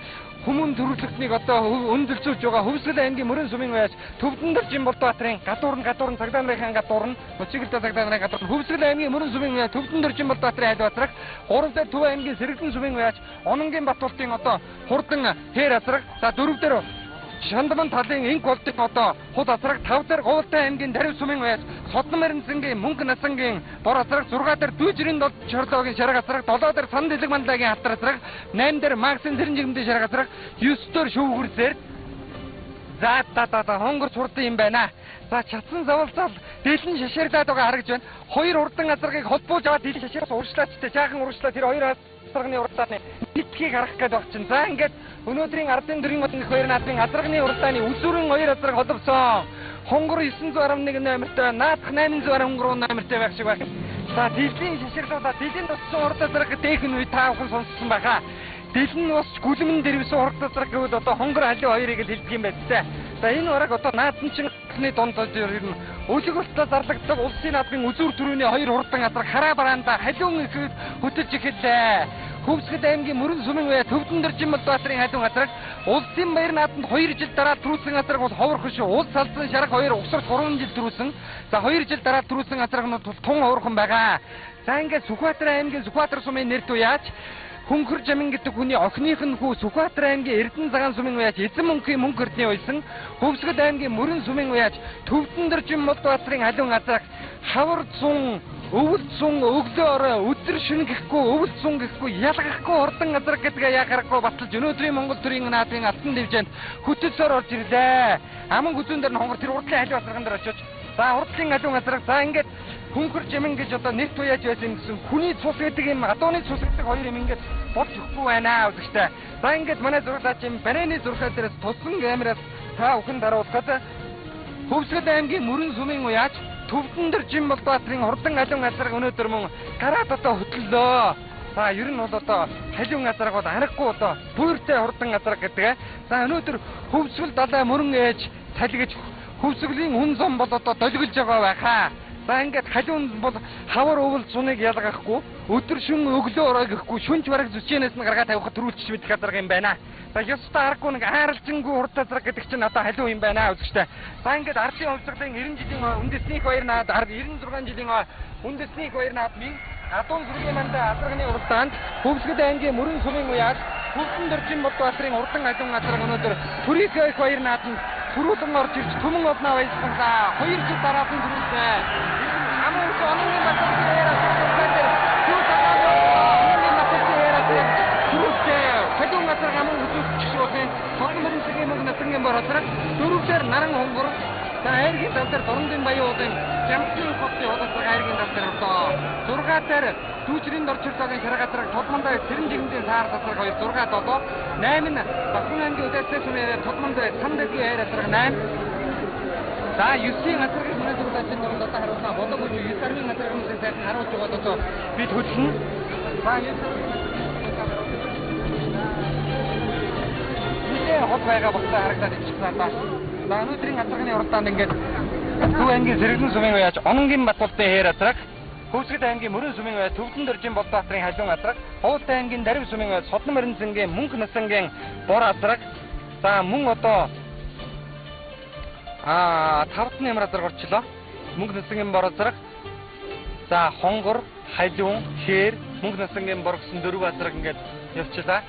хүмүүн төрөлхтнийг одоо өндөрлцүүлж байгаа Хөвсгөл аймгийн Мөрөн сумын байж Төвдөн дөржин Болдбаатарын гадуур нь цагдаа нарын гадуур нь Мөчигэлдэ цагдаа нарын гадуур нь Хөвсгөл аймгийн Мөрөн сумын байж Төвдөн дөржин Болдбаатарын айл батрах 3 дээр Төв аймгийн Сэргэлэн сумын байж Ононгийн Батултын одоо хурдан хээр азраг за 4 дээр Шандман талын инк болдын одоо худ азраг 5 дээр Говьлтай аймгийн Дарив сумын байж Содон Мэрэнзэнгийн Мөнгө насангийн бор азраг 6 дээр Дүйжрийн чорлогийн шарга азраг 7 дээр Сан дэлэг мандагийн хатар азраг 8 дээр Максын цэрэн жигмдийн шарга азраг 9 дээр шүүгүрсээр за та та хонгор сурдан юм байна. За чадсан завалзал дэлэн шаширлаад байгаа харагдж байна. Хоёр урдан азаргийг холбуулж аваад дэлэн шашираас урагшлаач тэ жаахан урагшлаа тэр хоёр азарганы уралдааны нийтхийг харах гээд баг чинь. За ингээд өнөөдрийн ардын дөрвийн модны хоёр наадмын азарганы уралдааны үзүүрэн хоёр азарга холбосон. Хонгор 911 номертой, наадах 813 номертой байх шиг байна. За дэлхийн шиширлуудаа дэлхийн туссан урд азраг дээхэн үе та бүхэн сонссон байхаа. Дэлэн ус гүлмэн дэрвсэн урд азраг гэвэл одоо хонгор халиу хоёрыг л хэлдэг юм байна. За энэ ураг одоо наадам чингны дунд ер нь өлөг болтлоо зарлагддаг улсын наадмын үзүүр төрөний хоёр хурдан азраг хараа бараанда халиун ихэд хөтөлж эхэллээ. Хөвсгөл аймгийн мөрөн сүмэн бай Төвдөн Доржинмол баатрын халиун азраг улсын баяр наадамд 2 жил дараа түрүүлсэн азраг бол ховорхон шүү. Улс салсан шарах хоёр угсарч 3 жил түрүүлсэн. За 2 жил дараа түрүүлсэн азрагнууд бол тун ховорхон байгаа. За ингээд Сүхбаатар аймгийн Сүхбаатар сумын нэр туяач Хөнхөр жамин гэдэг хүний охиных нь хүү Сүхбаатар аймгийн Эрдэнэ цагаан сумын уяач эзэн мөнхийн мөнгө эрдний уйсан Хөвсгөл аймгийн мөрөн сумын уяач Төвдөн Доржинмол баатрын халиун азраг хавар зун өвөл зун өглөө орой өдөр шөнө гэхгүй өвөл зун гэхгүй ялгахгүй хурдан азраг гэдгээ яа харахгүй баталж өнөөдрийн Монгол төрийн наадмын алтан дэвжээнд хөтөлсөөр орж ирлээ. Аман гүзүүн дээр нь хонгор тэр урдлын халиун азраган дээр очиж за урдлын халиун азраг за ингээд Хөнхөр жамин гэж одоо нэр туяаж байсан гэсэн хүний цус гэдэг юм адууны цус гэдэг хоёр юм ингээд болж өгөхгүй байна үзэгчтэй. За ингээд манай зураглаач юм бананы зурхай дээрээс тулсан камераас та бүхэн даруулахад Хөвсгөл аймгийн мөрөн сүмийн уяач Төвдөн Доржинмол баатрын хурдан халиун азраг өнөөдөр мөн гараад одоо хөтлөлөө. За ер нь бол одоо халиун азраг бол аргагүй одоо пүүртэй хурдан азраг гэдэг. За өнөөдөр Хөвсгөл далай мөрөн ээж салгиж Хөвсгөлийн хүн зам бол одоо долгилж байгаа байхаа. За ингээд халиун бол хавар өвөл зуныг ялгахгүй, өдөр шөн өглөө орой гэхгүй, шүнж бараг зүчээнээс нь гаргаа тавихад төрүүлчих мэдэх азраг юм байна. За ёстой аргагүй нэг аарлжингүй урд азраг гэдэг чинь одоо халиун юм байна үзэгчтэй. За ингээд ардын хувьсгалын 90 жилийн үндэсний их баяр наад 96 жилийн үндэсний их баяр наадмын адуун сүргийн мандаа азрагны уралдаанд Хөвсгөл аймгийн мөрөн сумын уяаж Хөвдөн Доржинмол баатрын урдан халиун азраг өнөөдөр төрийнхөө их баяр нааданд түрүүлэн орж ирж түмэн олноо баярлалаа. 2 жил дараалан түрүүлсэн. Аман үс ононгийн баталгын яриа дээр юу тагаа ононгийн баталгын яриа дээр түрүүлсэн. Халиун азраг аман үзүүлчих шиг болсон. Содон мөрөнцгийн мөнгө натангийн бор азраг дөрөвдөр наран хонгор. За айргийн тав дээр Дорнодын баян уулын Жамсын хотын уул азраг айргийн тав дээр орлоо. 6 дээр Дүүжрийн дорчилтоогийн шарга азраг Тулмандаа Цэрэн жигмдийн саар азраг 2 6 7 8 нь Батхан аймгийн Үдээсээ сумын Тулмандаа Сандаггийн хайр азраг 8. За 9-ийн азрагийг манай зурлаачийн дунд одоо харуулсан. Болог үгүй 9 армын азрагнуудыг сайхан харуулж байгаа одоо бид хөтлөнө. За 9 нэлээ хол байгаа болтой харагдаад ичихсэн даа. За өнөөдрийн азрагны уралдаанд ингээд Төв аймгийн Сэргэлэн сумын уяаж Ононгийн Батулдын хээр азраг, Хөвсгөл аймгийн Мөрөн сумын уяаж Төвдөн Доржинмол баатрын халиун азраг, Хуултай аймгийн Дарив сумын уяаж Содон Моринцэнгийн Мөнх насангийн бор азраг. За мөн одоо тавд нь ямар азраг орчлоо? Мөнх насангийн бор азраг. За хонгор, халиун, хээр, мөнх насангийн бор гэсэн дөрвөн азраг ингээд явчлаа.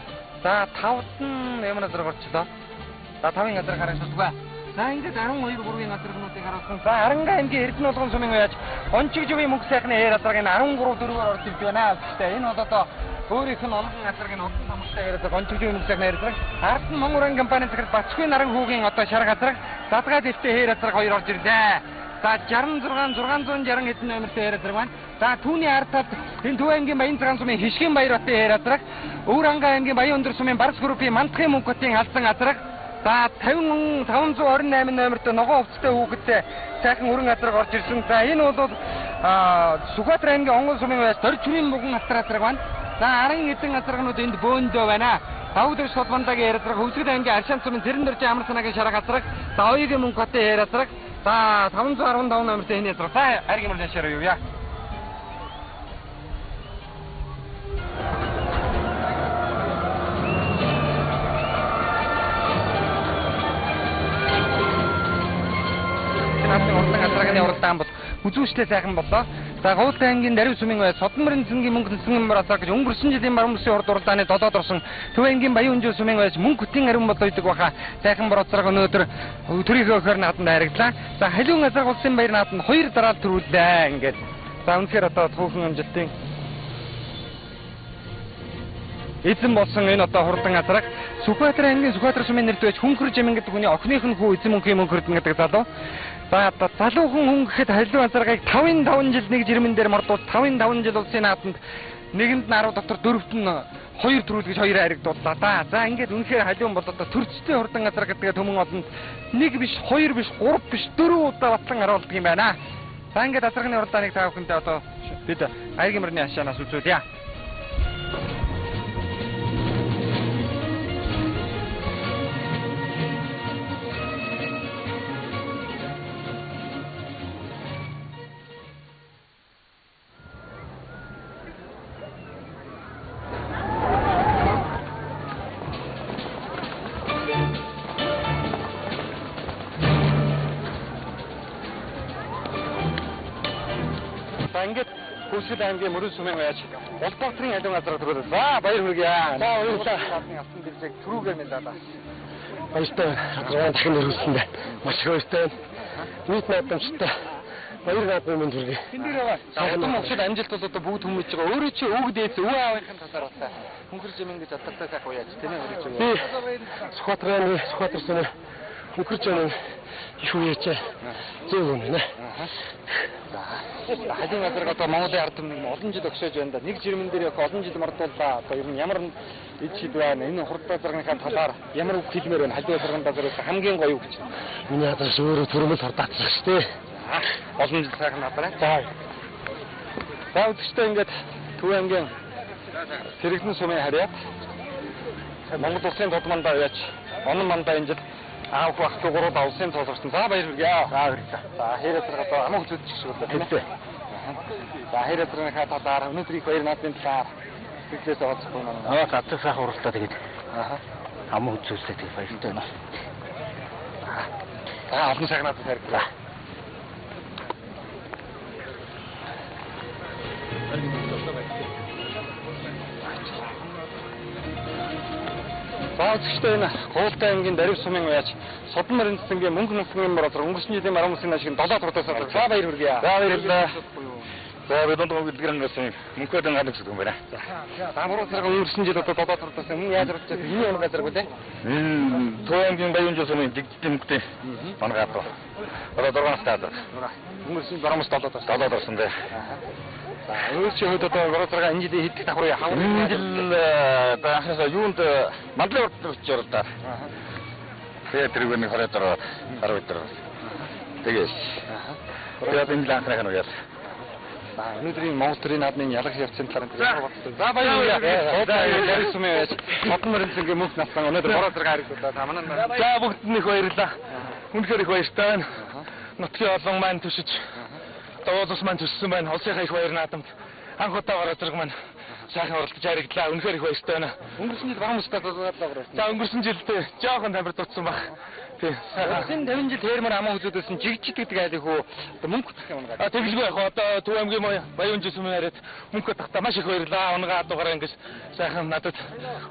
За тавд нь ямар азраг орчлоо? За тавын азраг харагддаггүй. За ингээд 12 3-ын азрагнуудыг харуулсан. За Аранга аймгийн Эрдэнэ болгон сумын уяаж Ончиг живийн мөнх сайхны хээр азраг энэ 13 4-оор орж ирж байна. Гэхдээ энэ бол одоо өөрийнх нь онгон азраг энэ урдан самартай хээр азраг Ончиг живийн мөнх сайхны хээр азраг. Ард нь Монгол компани захирал Бацгүй наран хүүгийн одоо шарга азраг задгаа дэлтэй хээр азраг хоёр орж ирлээ. За 66 660 хэдэн номертой хээр азраг байна. За түүний ард талд энэ Төв аймгийн Баян цагаан сумын Хишгийн баяр хотын хээр азраг, Өвөр анга аймгийн Баян өндөр сумын Барс группийн Мандахын мөнх хотын алсан азраг. За 528 номертой ногоон хувцастай хүүхэдтэй сайхан өрөн азраг орж ирсэн. За энэ бол Сүхбаатар аймгийн Онгон сумын уяаж Доржирийн муган алтар азраг байна. За 10 хэдэн азрагнууд энд бөөндөө байна. Давд дэвш Сулбандагийн хээр азраг, Хөвсгөл аймгийн Аршаан сумын Цэрэн доржийн амар санаагийн шарга азраг, за Оюугийн мөнх хотын хээр азраг, за 515 номертой энэ азраг. За айргийн мөрлийн шарга юу яа. Урдан азрагны уралдаан бол үзүүштэй сайхан боллоо. За Гуултай аймгийн Дарив сумын уяаж Содон мөрөнцөнгийн мөнгө нисгэн бор азраг гэж өнгөрсөн жилийн баруун бүсийн урд уралдааны 7-д орсон Төв аймгийн Баян өнжөө сумын уяаж мөнгө хөтийн ариун болоо идэг баха сайхан бор азраг өнөөдөр төрийнхөө өхөр нааданд харагдлаа. За халиун азраг улсын баяр нааданд 2 дараал төрүүллээ ингээд. За үнэхээр одоо түүхэн амжилтын эзэн болсон энэ одоо хурдан азраг Сүхбаатар аймгийн Сүхбаатар сумын нэрд байж Хөнхөр жамин гэдэг хүний охиных нь хүү эзэн мөнхийн мөнх эрдэнэ гэдэг залуу. За одоо залуухан хүн гэхэд халиун азрагийг 5-5 жил нэг жирмэн дээр мордуулж 5-5 жил улсын нааданд нэгэнд нь 10 дотор дөрөвт нь 2 төрүүлгэж 2 харигдууллаа да. За ингээд үнэхээр халиун бол одоо төрчтэй хурдан газар гэдгээ түмэн олонд 1 биш 2 биш 3 биш 4 удаа батлан харуулдаг юм байна. За ингээд азарганы уралдааныг та бүхэндээ одоо бид Аягийн мөрний хашаанаас үзүүлье. За ингээд Хөлсгөл аймгийн Мөрөн сүмийн уяач Улбаатрын алиун газар төрүүлээ. За баяр хүргэе. За баярлалаа. Асан дэвжээг түрүүгээр минь даа. Баяртай байна. Азарган дахин өргөсөн байна. Маш их баяртай байна. Нийт наадамчтай баяр наадмын мэнд хүргэе. Тэн дээр байгаа. Удам огшид амжилт бол одоо бүгд хүмүүж байгаа. Өөрөө чи өвөг дээц өвөө аавынхын талаар бас хөнгөр жимэн гэж алдартай сайхан уяач тийм ээ өөрөө чи. Би Сүхбаатар аймгийн Сүхбаатар сүмийн хөнгөр жимэн их уяач зөв юм байна. За халиун газар одоо Монголын ард түмнийг олон жил өгшөөж байна да. Нэг жирмэн дээр яг олон жил мордууллаа. Одоо ер нь ямар ид шид байна. Энэ хурдтай заргийнхаа талаар ямар үг хэлмээр байна. Халиун газрын талаар хамгийн гоё үг чинь. Миний хадраш өөрөө төрмөл хурдаацсан шүү дээ. Олон жил сайхан надраа. За. За үзэгчдээ ингээд Төв аймгийн Тэрэгдэн сумын харьяат Монгол улсын тод мандаа уяач онон мандаа энэ жил аав хүү ах дүү гурав улсын цоолгорсон. За баяр хүргэе. За баярлалаа. За хэр газар одоо аман хүзүүд ч шиг болоо тийм ээ. За хэр газрынхаа талаар өнөөдөр их баяр наадмын талаар сэтгэлээс олзохгүй маань. Аа задлаг сайхан уралдаа тэгээд. Аа. Аман хүзүүлсээ тэгээд баяртай байна. За олон сайхан наадмын харигдлаа. За үзэгчдээ энэ Гуултай аймгийн Дарив сумын уяач Содон морин цэцэнгийн мөнгө насны бороо өнгөрсөн жилийн баруун мөсний ашиг 7 туртаас за баяр хүргэе. За баярлалаа. За би дунд гүлгэр ангаас мөнхөд ангадаг гэдэг юм байна. За буруу зэрэг өнгөрсөн жил одоо 7 туртаас мөн яаж орж байгаа энэ юм газар гэлээ. Энэ Төв аймгийн Баян жил сумын жигдтийн мөнгөтэй мангаад одоо 6 настай азар. Өнгөрсөн баруун мөс 7 туртаас 7 турсан дээ. За өөр чи хувьд одоо буруу зэрэг энэ жилийн хэд давхар хавар энэ жил одоо анхнаасаа юунд мандлын урд очиж оролдоо. Тэгээд тэрүүгээр нэг 20 дөрөв 10 өдөр. Тэгээс. Тэгээд энэ жил анхных нь уяал. За өнөөдрийн Монгол төрийн наадмын ялах явцын талаар энэ бодсон. За баярлалаа. За баярлалаа. Сумын байж Содон морин мөнх нассан өнөөдөр бороо зэрэг харагдуулаа. За манай За бүгд нь их баярлалаа. Үнэхээр их баяртай байна. Нутгийн олон маань төшөж одоо улс маань төссөн байна. Улсынхаа их баяр наадамд анх удаа бороо зэрэг маань сайхан оролдож харагдлаа. Үнэхээр их баяртай байна. Өнгөрсөн жил баруун мөстэй дуудлаа. За өнгөрсөн жилд жоохон тамир дутсан баг. Тий. Өнгөрсөн 50 жил тэрмэр аман хүзүүдсэн жигжид гэдэг айл их үү одоо мөнгө татах юм аа. Тэгэлгүй яг одоо Төв аймгийн Баян жил сүмийн хараад мөнгө татахтаа маш их баярлаа. Унгаа адуугараа ингэж сайхан надад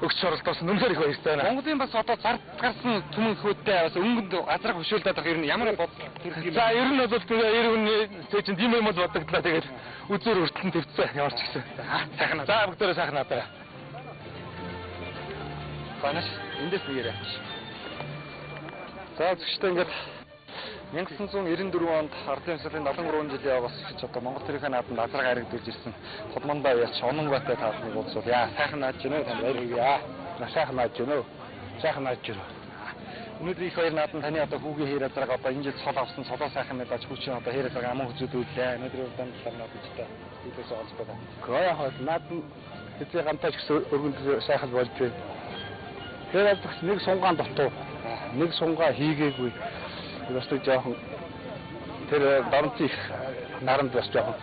өгч оролдуулсан. Үнэхээр их баяртай байна. Монголын бас одоо зард гарсан түмэн хүүдтэй бас өнгөнд газраг хөшөөлдөд байх ер нь ямар бодол төрөх юм. За ер нь бол тэгээ ер нь тэг чинь тийм юм бол бодогдлаа. Тэгээд үзүүр хүртэл нь твцээ ямар ч гэсэн. Сайхан. За бүгдээрээ сайхан наадаа. За нааш эндээс нэг яриач. За үзэгчдээ ингээд 1994 онд Ардын ёслолын 73 жилийн аваас эхэлж одоо Монгол төрийнхээ наадамд азраг харагдуулж ирсэн Тудмандаа уяач Ононгатай таалныг уулзуулъя. Сайхан нааж гинэ танд баяр хүргэе. Сайхан нааж гинэ. Сайхан нааж гинэ. Өнөөдөр их баяр наадам таны одоо хүүгийн хэр азраг одоо энэ жил цол авсан цолоо сайхан мэдээж хүү чинь одоо хэр азраг аман хүзүүдүүлээ. Өнөөдрийн урдаан талаар надад ч илээс олж байна. Гэхдээ яг наадам хэзээ гамтаач гэсэн өргөнд сайхан болж байна. Тэр азрагч нэг сунгаан дутуу. Нэг сунгаа хийгээгүй. Бас нэг жоохон тэр доромцын их наранд бас жоохон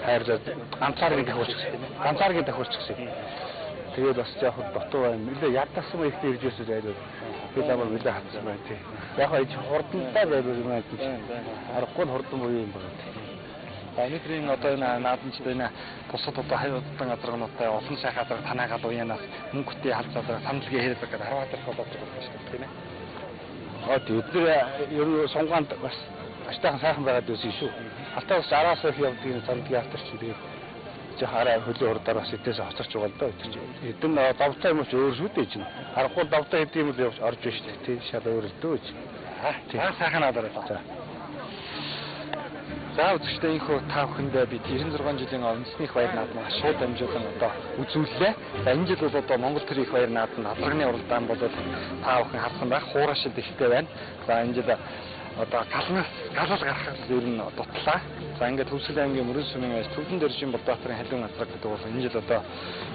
хайрлаад ганцааргийн тахиулчихсан. Ганцааргийн тахиулчихсан. Тэгээд бас жоохон дутуу байна. Нилээ ядсан ихтэй ирж байсан байлаа. Би амар нилээ хатсан байна тий. Яг хаа хурдантай байвал юм аа гэж. Аргагүй нь хурдан буюу юм байна. За өнөөдрийн одоо энэ наадамчд энэ бусад одоо хавь удаан газаргуудтай олон сайхан газар танаагаал уянаас мөнгөтэй халз азар саналгийн хэрэг гэдэг 10 газар болоод байгаа шүү дээ тийм ээ. Аа тэд нар ер нь сунгаанд бас аштайхан сайхан байгаад байсан шүү. Алтаа бас араас их явдаг юм сандгийн автор чинь тэгээд жих арай хөлөө хурдаар бас эдээс хоцорч байгаа л доо. Эдэн давтаа юм уу өөр шүү дээ чинь. Аргагүй давтаа хэдэн юм л явж орж шүү дээ. Тий шал өөр л дөө чинь. Аа сайхан наадаар. За. За үзэгчдээ энэхүү та бүхэндээ бид 96 жилийн үндэсний их баяр наадмаа шууд дамжуулан одоо үзүүллээ. За энэ жил бол одоо Монгол төрийн их баяр наадам азарганы уралдаан бол та бүхэн харсан байх хуурашид ихтэй байна. За энэ жил одоо галнаас галал гарахад ер нь дутлаа. За ингээд Төвсгөл аймгийн Мөрөн сүмийн аж Төвдөн дэржин Булбаатарын халиун азраг гэдэг бол энэ жил одоо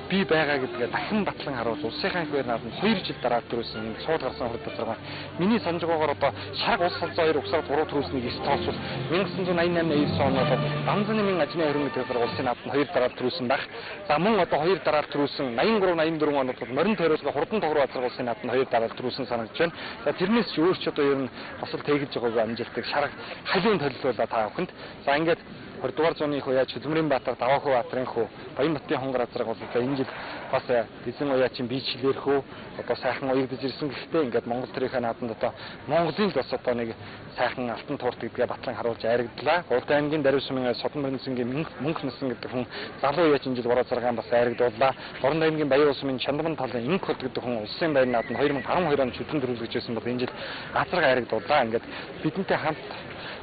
би байгаа гэдгээ дахин батлан харуул улсынхаа их баяр наадам 2 жил дараа төрүүлсэн юм сууд гарсан хурд азарга. Миний санаж байгаагаар одоо шарга улс салзаа 2 угсаад 3 төрүүлснийг эс тооцвол 1988 89 он бол Данзаны мэн ажны хөрөнгө гэдэг азарга улсын наадам 2 дараа төрүүлсэн байх. За мөн одоо 2 дараа төрүүлсэн 83 84 онд бол морин тойруулга хурдан тогруу азарга улсын наадам 2 дараа төрүүлсэн санагдаж байна. За тэрнээс ч өөр ч одоо ер нь бас л тэгэлж байгаагүй амжилтыг шарга халиун толилуулаа та бүхэнд. За ингээд 20 дугаар зууны их уяач Хөдөлмөрийн Баатар, Даваахүү Баатарын хүү, Баянбатын хонгор азраг бол за энэ жил бас эзэн уяачин биечлэр хүү одоо сайхан уягдаж ирсэн. Гэхдээ ингээд Монгол төрийнхээ наадамд одоо Монголын л бас одоо нэг сайхан алтан туурт гэдгээ батлан харуулж айрагдлаа. Урд аймгийн Даруй сумын Содон Мөрөнсөнгийн мөнх насан гэдэг хүн залуу уяачин жил бороо заргаан бас айрагдууллаа. Дорнод аймгийн Баян улсын Чандман талын Инх хот гэдэг хүн улсын баяр наадамд 2012 онд шүтэн төрүүлж байсан бол энэ жил газраг айрагдууллаа. Ингээд бидэнтэй хамт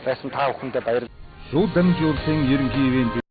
байсан та бүхэндээ баяр. Шууд дамжуулсан ерөнхий ивент